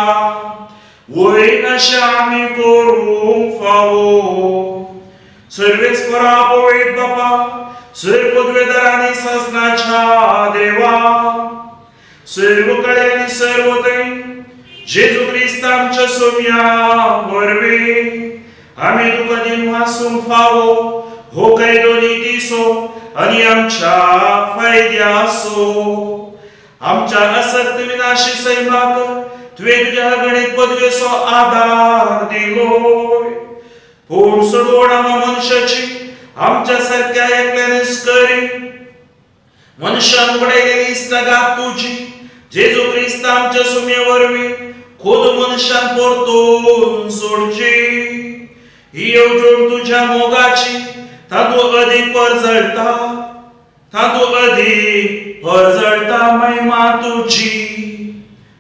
वयर अशें आमी करूंक फावो. सर्वेस्परा पवित्र बापा, सर्व पदवेदार आनी सजनाच्या देवा, सर्व कडे आनी सर्व थंय जेजू क्रिस्त आमच्या सोम्या वरवीं आमी तुका दिनवासूंक फावो. हो कायदो नितीचो आनी आमच्या फायद्याचो. आमच्या असक्त विनाशी सैमाक तुवें तुज्या गणीत पदवेचो आदार दिलो. पूण सोडवण आमकां मनशाची आमच्या सारक्या एकल्यानच करी. मनशान उगडायलेली इश्टागात तुजी जेजू क्रिस्त आमच्या सुम्या वरवीं खोद मनशान परतून सोडची. ही येवजण तुज्या मोगाची तातूंत अदीक परजळटा, तातूंत अदीक परजळटा महिमा तुजी.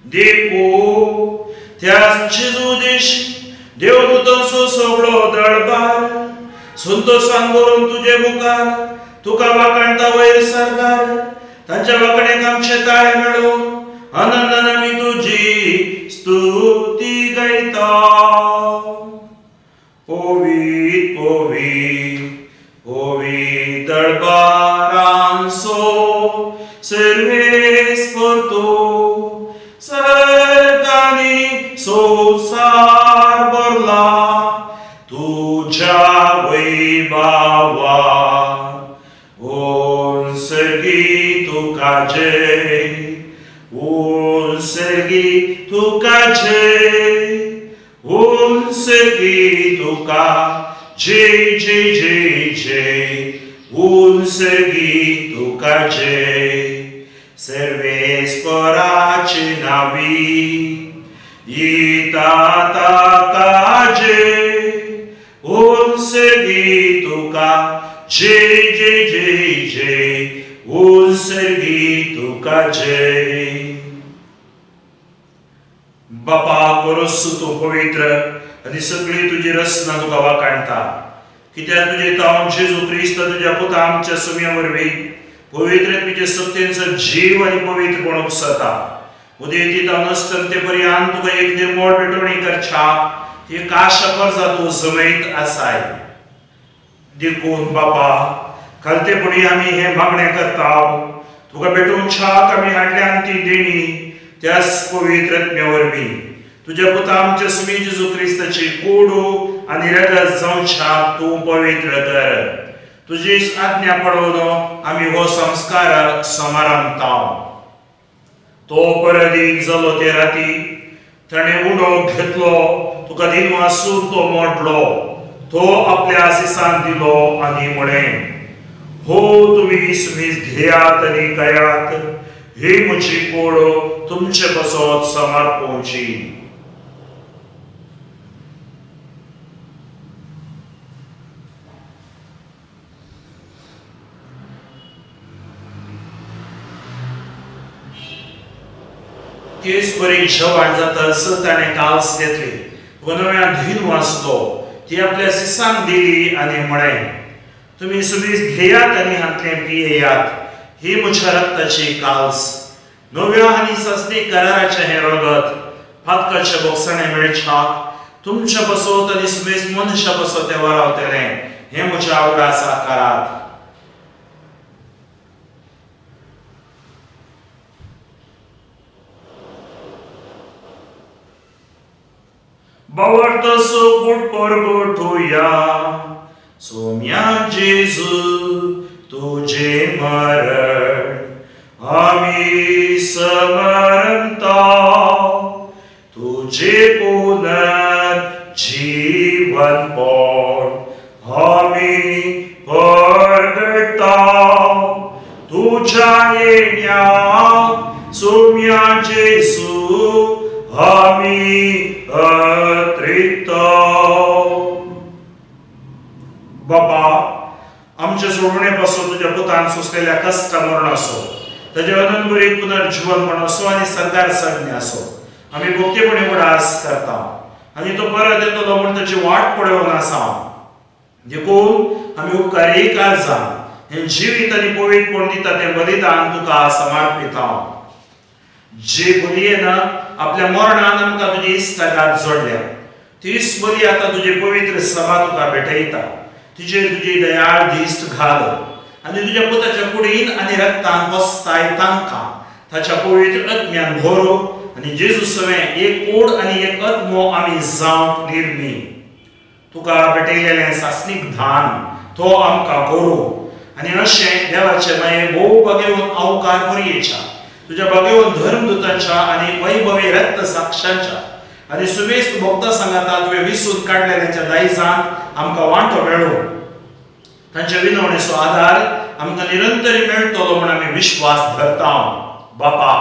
देखून त्याच जेजू देशी देवदूतांचो सगळो दळबार संतोषान भरून तुजे मुखार तुका वाखाणता वयर सरकार. तांच्या वाखाणेक आमचे ताळे मेळोवन आनंदान आमी दरबारांचो सर्वेस्पर तूं सर्गांनी संवसार भरला तुज्या वैभवान. उंसर्गी तुका जय, उंसर्गी तुका जय, उंसर्गी तुका जय जय जय जय, उंसर्गी तुका जय. सर्वेस्पराचे नावी येता ताका जय, उंसर्गी तुका जय जय जय जय, उंसर्गी तुका जय. बापा परस तूं पवित्र आनी सगळी तुजी रचना तुका वाखाणटा, कित्याक तुजे तावन जेजू क्रिस्त तुज्या पुता आमच्या सुम्या वरवीं पवित्र तुजे सत्तेंचो जीव आनी पवित्रपण उपसता. उदेंती तावन अस्तंते पर्यंत तुका एक निर्मळ पेटोवणी करच्या ही काशा करजा तूं जमयत आसाय. देखून बापा खालतेपणी आमी हें मागणें करता, तुका भेटोवच्याक आमी हाडल्यान ती देणी त्याच पवित्र आत्म्या वरवीं तुज्या पुता आमच्या सुमी जेजू क्रिस्ताची कोडू आनी रगत जावच्याक तूं पवित्र कर. तुजी आज्ञा पळोवन आमी हो संस्कार समारंभता. तो परदीन जालो ते राती ताणें उडो घेतलो, तुका दिनवासून तो मोडलो, तो आपल्या आसिसान दिलो आनी म्हळें, हो तुमी सुमीस घेयात आनी खायात, ही म्हजी कूड तुमचे पासत समर्पोवची. तेच परी जेवण जातच ताणें काल्स घेतली, नव्या धीन वाचलो, ती आपल्या सिसांक दिली आनी म्हळें, तुमी सुमीस घेयात आनी हांतलें पियेयात, ही म्हज्या रक्ताची काल्स, नव्या आनी सासणी कराराचें हें रगत पातकाच्या बोगसाणें मेळच्याक तुमच्या पासत आनी सुमेस मनशा पासत तें वरावतलें, हें म्हज्या आवडासा करात. बावर्त सुकूट परगटुया सोम्या जेजू तुझे मरण आमी समरंता, तुझे पुनर्जीवनपण आमी परगटा, तुझ्या येण्या सोम्या जेजू आमी अत्रिता. बाबा आमच्या सोडणे पासून तुज्या पुतान सोंसलेल्या कश्ट मरण असो, ताजे अनंतभरीत पुनर्जीवनपण असो आनी सरकार संज्ञ असो आमी भक्तीपणी उडास करता आनी तो परत येतलो म्हूण ताची वाट पळोवन आसा. देखून आमी उपकारी काळजान हें जिवीत आनी पवित्रपण दिता तें बलिदान तुका समर्पिता. जे बलयेन आपल्या मरणान आमकां तुजी इश्टागात जोडल्या तीच बली आतां तुजी पवित्र सभा तुका भेटयता, तिजेर तुजी दयाळ दिश्ट घाल आनी तुज्या पुताच्या कुडीन आनी रक्तान वसताय तांकां ताच्या पवित्र आत्म्यान भरू आनी जेजू सवें एक कोड आनी एक आत्मो आमी जावंक निर्मी. तुका भेटयलेलें सासणीक धान तो आमकां करूं आनी अशें देवाचे माये भोव भागेवन अवकार करयेच्या तुज्या भागेवन धर्मदूतांच्या आनी वैभवी रक्त साक्षांच्या आनी सुमेस्त भक्ता सांगाता तुवें विसून काडलेल्यांच्या दायजान आमकां वांटो मेळूं, तांच्या विनवणेचो आदार आमकां निरंतर मेळटलो म्हूण आमी विश्वास धरता. बापा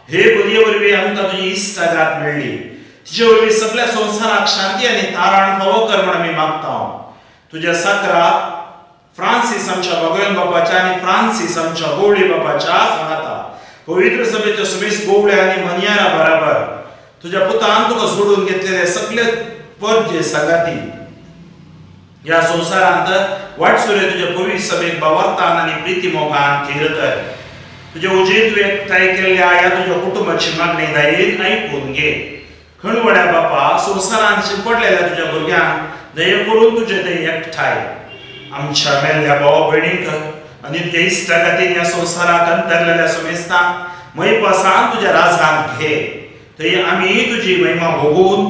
हे बलये वरवीं आमकां तुजी इश्टागात मेळ्ळी, तिजे वरवीं सगळ्या संवसाराक शांती आनी तारण फावो कर म्हूण आमी मागता. तुज्या साकरा फ्रांसीस आमच्या भगवान बापाच्या आनी फ्रांसीस आमच्या गोवळी बापाच्या सांगाता पवित्र सभेच्या सुमेस गोवळे आनी मनियारा बराबर तुज्या पुतान तुका जोडून घेतलेले सगळे परजे सांगाती ह्या संवसारांत वाटसुरे तुज्या पवित्र सभेक बावरतान आनी प्रिती मोगान थीर कर. तुज्या उजेर तुवें एकठांय केल्ल्या ह्या तुज्या कुटुंबाची मागणी दयेन आयकून घे. खणवड्या बापा संवसारांत शिंपडलेल्या तुज्या भुरग्यांक दये करून तुजे ते एकठांय आमच्या मेल्ल्या भावा भयणींक आनी तुज्या इश्टागतीन ह्या संवसाराक अंतरलेल्या सुमेस्ता महिपासान तुज्या राजांत घे. थंय आमी तुजी महिमा भोगून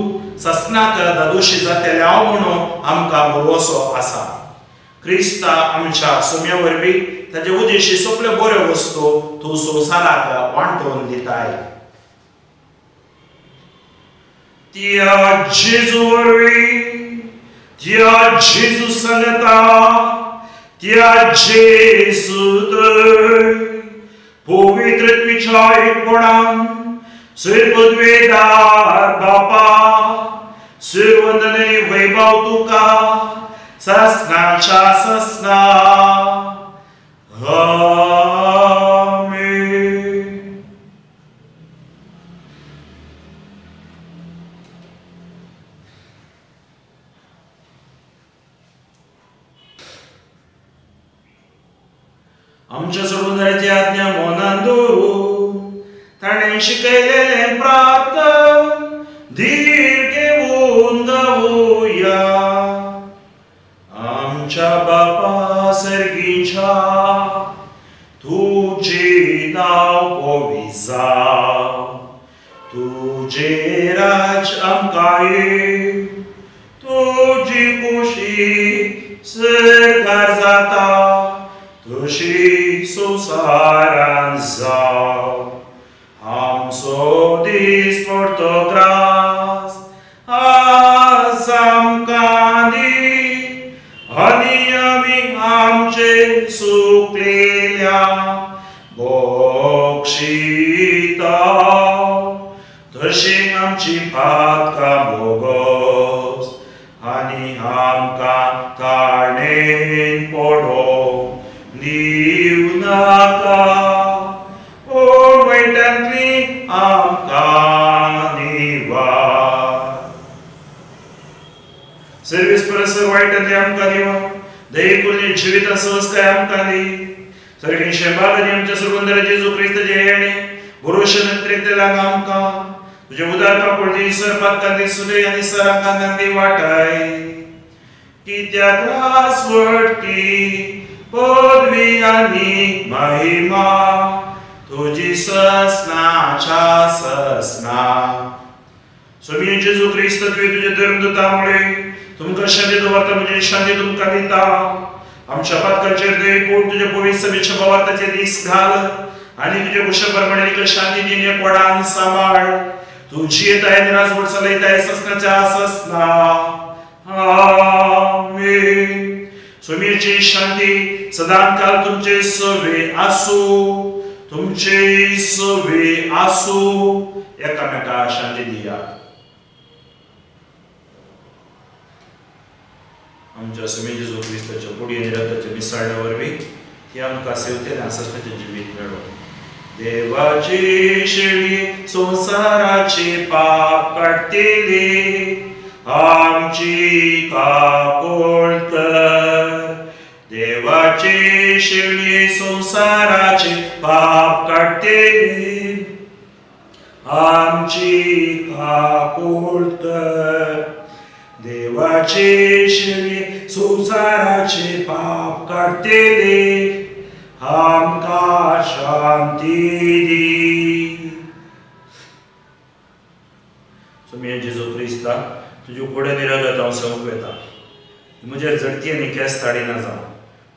ससनाक दादोशी जातले हांव म्हणून आमकां भरवसो आसा. क्रिस्ता आमच्या सुम्या वरवीं ताजे उद्देशी सगल्यो बऱ्यो वस्तू तूं संवसाराक वांटून दिताय. त्या जेजू वरवीं, त्या जेजू सांगता, त्या जेजू पवित्रत्वाच्या एकपणान सर्वद्वेदार बापा सर्वंदन आनी वैभव तुका ससनाच्या ससना. आमेन. आमच्या सोडून आज्ञा मनान दवरून ताणें शिकयलेलें प्रार्थन धीर घेवन गावया. आमच्या बापा सर्गीच्या तुजें नांव पवित्र जावं, तुजें राज आमकां येवं, तुजी खुशी सरकार जाता तशी संवसारान जावं. आमचो दीस पडतो ग्रास आज आमकां दी आनी आमी आमचे सुकलेल्या बक्षिता तशी आमची पातकां भोगस आनी आमकां ताणेन पडोवंक दिवं नाका, पूण वायटांतली आमकां निवार. सर्वीस परस वायटांतली आमकां दिवा, दयेकुल्ली जिविता संस्कार आमकां दी. सर्गीं शेंबाग आनी आमच्या सुरबंदरा जेजू क्रिस्ताचे येणे भरोशे नंतरेंतल्यान आमकां तुजे उदार काकुळटी सर पातकांनी सुदय आनी सरांकां दी वाटाय. कित्याक रासवटकी पदवी आनी महिमा तुजी ससनाच्या ससना. स्वामी जेजू क्रिस्त तुवें तुजे धर्मदूता मुळे तुमकां शांती दवरता, म्हजी शांती तुमकां दिता. आमच्या पातकांचेर दय पूण तुजे पवित्र सभेच्या भावार्थाचे दीस घाल आनी तुजे कुशल प्रमाणे शांती दिन कोडान सांबाळ. तूं जियेताय आनी राजवट चलयताय ससनाच्या ससना. आमेन. स्वामीची शांती सदांकाल तुमचे सवे आसूं, तुमचे सवे आसूं. एकामेका शांती दिया. आमच्या स्वामी जेजू क्रिस्ताच्या कुडी आनी रक्ताच्या मिसळण्या वरवीं ही आमकां सेवतेन आसपाचें जिवीत मेळो. देवाची शेळी संवसाराचे पाप काडटली आमची काकूळ कर. देवाची शेळी संवसाराचे पाप काडटली आमची काकूळ कर. देवाची शेळी संवसाराचे पाप काडटली आमकां शांती दी. स्वामी जेजू क्रिस्ता तुज्यो कुडे निरगत हांव संवक येता. म्हजेर झडती आनी केंस ताडिना जावं,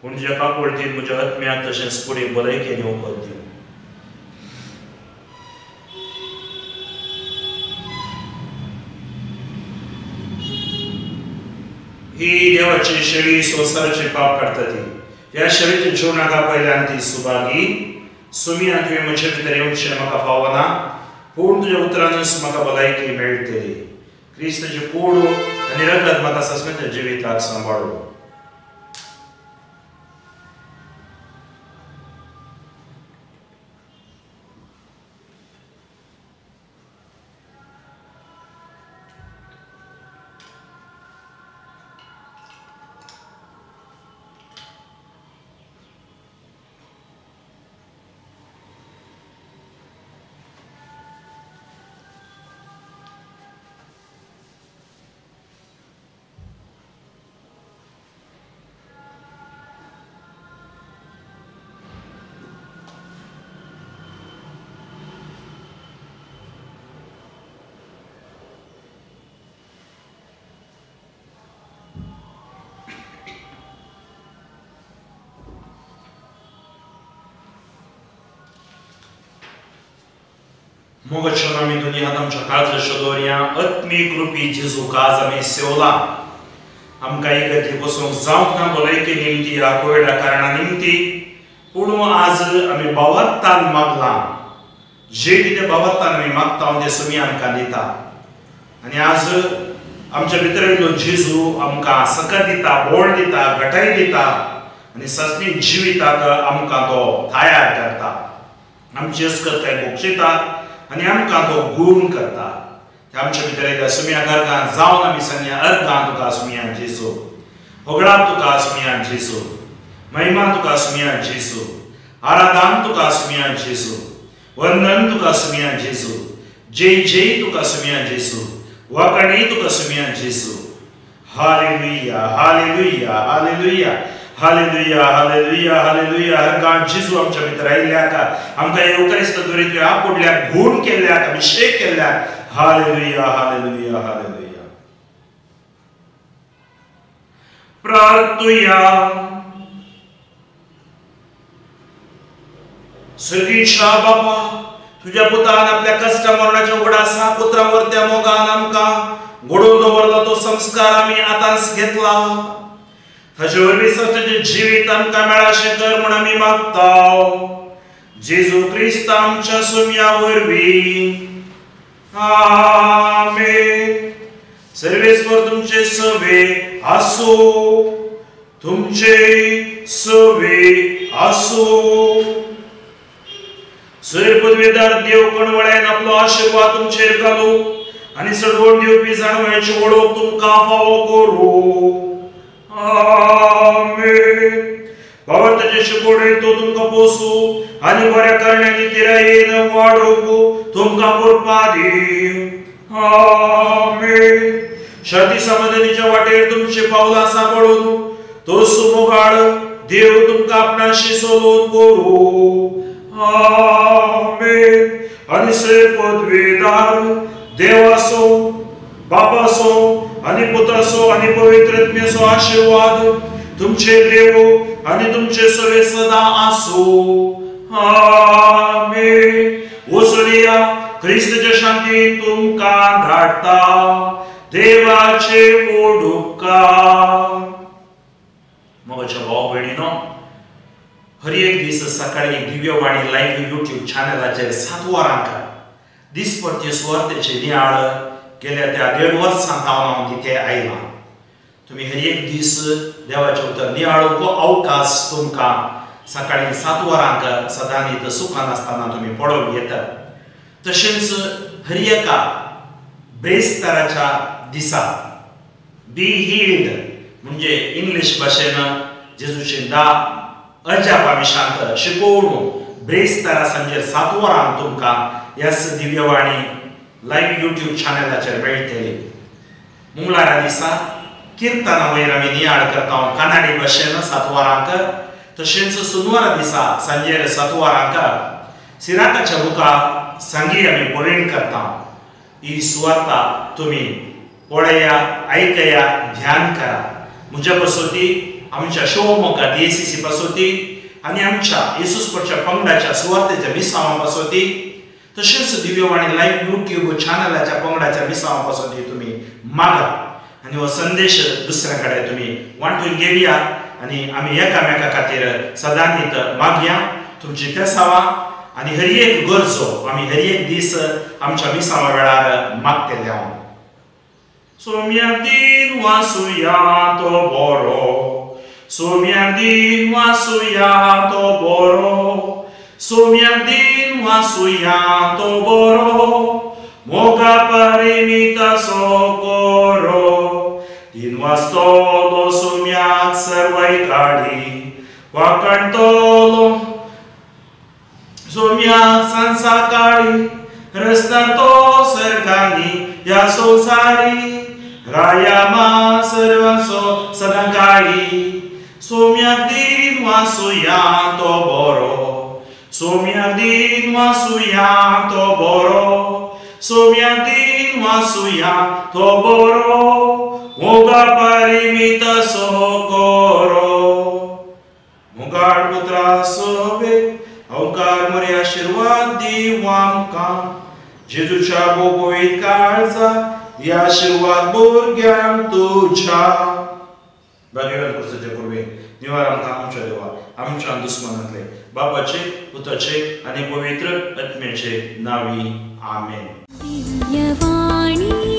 पूण तुज्या काकुळटीन म्हज्या आत्म्याक तशेंच कुडीक भलायकी आनी वखद दिवं. ही देवाची शेळी संवसाराचे पाप काडटा ती. ह्या शेळीच्या जेवणाक आपयल्यान ती सुभागी. सुमिया तुवें म्हजे भितर येवचें म्हाका फावना, पूण तुज्या उतरानूच म्हाका भलायकी मेळटली. क्रिस्ताची कूड आनी रगत म्हाका सस्मेच्या जिविताक सांबाळूं. मोगाच्या आमी दुनियांत आमच्या काळजाच्यो दवरया आत्मीक रुपी जेजूक आज आमी सेवला. आमकां इगर्जे बसूंक जावंक ना भलायके निमती ह्या कोविडा कारणा निमती, पूण आज आमी भावार्थान मागलां. जे कितें भावार्थान आमी मागता तें सुमी आमकां दिता. आनी आज आमच्या भितर आयिल्लो जेजू आमकां सकत दिता, बोळ दिता, घटाय दिता आनी सासणी जिविताक आमकां तो तयार करता. आमची अस्कताय बक्षिता आनी आमकां तो गूण करता. ते आमच्या भितर आयिल्ल्या सुम्या अर्गां जावन आमी सांगया, अर्गां तुका सुम्या जेजू, होगडां तुका सुम्या जेजू, महिमा तुका सुम्या जेजू, आराधन तुका सुम्या जेजू, वंदन तुका सुम्या जेजू, जय जय तुका सुम्या जेजू, वाकणी तुका सुम्या जेजू. Hallelujah, hallelujah, hallelujah, hallelujah, hallelujah, hallelujah. अर्गां जेजू आमच्या भितर आयिल्ल्याक, आमकां येवकारिस्त दवरिल्ल्या आपुडल्याक, गूण केल्ल्याक, अभिशेक केल्ल्याक. Hallelujah, hallelujah, hallelujah. प्रार्थुया. सर्गीच्या बापा, तुज्या पुतान आपल्या कश्ट मरणाच्या उगडासा पुत्रा वरत्या मोगान आमकां घडोवन दवरलो तो संस्कार आमी आतांच घेतला. ताचे वरवीं सत्याचें जिवीत आमकां मेळाशें कर म्हूण आमी मागता. जेजू क्रिस्त आमच्या सुम्या वरवीं. आमेन. सर्वेस्पर तुमचे सवे आसो, तुमचे सवे आसो. सैर पदवेदार देव कणवळ्यान आपलो आशिर्वाद तुमचेर घालू आनी सडवण दिवपी जाणवयाची वळख तुमकां फावो करूं. आमेन. भावार्थाचे शिकोवणे तो तुमकां पोसूं आनी बऱ्या करण्यांनी तिरायेन वाडोवंक तुमकां कृपा दीवं. आमेन. शांती समाधानीच्या वाटेर तुमची पावलां सांबाळून तो सुमोगाळ देव तुमकां आपणाशी सोलोवन करूं. आमेन. आनी सैर पदवेदार देवासो, बापासो आनी पुतासो आनी पवित्र आत्म्याचो आशिर्वाद तुमचे देव आनी तुमचे सवे सदां आसूं. आमेन. वसुनिया क्रिस्तच्या शांती तुमकां धाडटा. देवाचे वोडुपकार. मोगाच्या भाव भयणीनो, हर एक दीस सकाळी दिव्यवाणी लायव्ह यूट्यूब चॅनलाचेर 7 वरांक दिसपट्टी सुवार्तेचे नियाळ गेल्या त्या 1.5 वर्सां हांव हांव तिथे आयलां. तुमी हर एक दीस देवाचें उतर नियाळूंक अवकाश तुमकां सकाळी 7 वरांक सदांनीत सुखान आसतना तुमी पळोवंक येतात. तशेंच हर एका ब्रेस्ताराच्या दिसा बी हिल्ड म्हणजे इंग्लीश भाशेन जेजूचे 10 अजापा विशांत शिकोवणू ब्रेस्तारा सांजेर 7 वरांक तुमकां ह्याच दिव्यवाणी लायव्ह यूट्यूब चॅनलाचेर मेळटली. मंगळारा दिसा किर्तना वयर आमी नियाळ करता कानाडी भाशेन 7 वरांक. तशेंच सुनवारा दिसा सांजेर 7 वरांक सिराकाच्या बुका सांगी आमी पळयण करता. ही सुवार्ता तुमी पळया, आयकया, ध्यान करा. म्हज्या पसोती, आमच्या शिवमोगा DACC पासोती आनी आमच्या येसूसपरच्या पंगडाच्या सुवार्तेच्या मिसांवा पासोती, तशेंच दिव्यवाणी लायव्ह यूट्यूब चॅनलाच्या पंगडाच्या मिसांवा पासोती तुमी मागा आनी हो संदेश दुसऱ्या कडेन तुमी वांटून घेवया आनी आमी एकामेका खातीर सदांनीत मागया. तुमची तेसावां आनी हर एक गरजो आमी हर एक दीस आमच्या मिसांवा वेळार मागतले हांव. सोम्या दिन वासुया तो बरो, सोम्या दिन वासुया तो बरो, सोम्या दिन वासुया तो बरो, मोगा परिमिता सो करो. दिन वाचतलो सोम्याक सर्वय काडी, वाकणतलो सोम्याक सांसा काळी, रस्ता तो सर्गांनी ह्या संवसारी, राया मा सर्वांचो सदां काळी. सोम्याक दिन वासुया तो बरो, सोम्याक दिन वासुया तो बरो, सोम्याक दिन वासुया तो बरो, मोगा परिमित सो करो. मोगाळ पुत्रा सोवे अवकार मोरे आशिर्वाद दिवं आमकां. जेजूच्या भोव काळजा ही आशिर्वाद भुरग्यांक तुज्या. भाग्यवान पुरसाचे पूर्वे निवार आमकां आमच्या देवा आमच्या दुस्मनांतले बापाचे पुताचे आनी पवित्र आत्म्याचे नावी आमेन. दिव्यवाणी.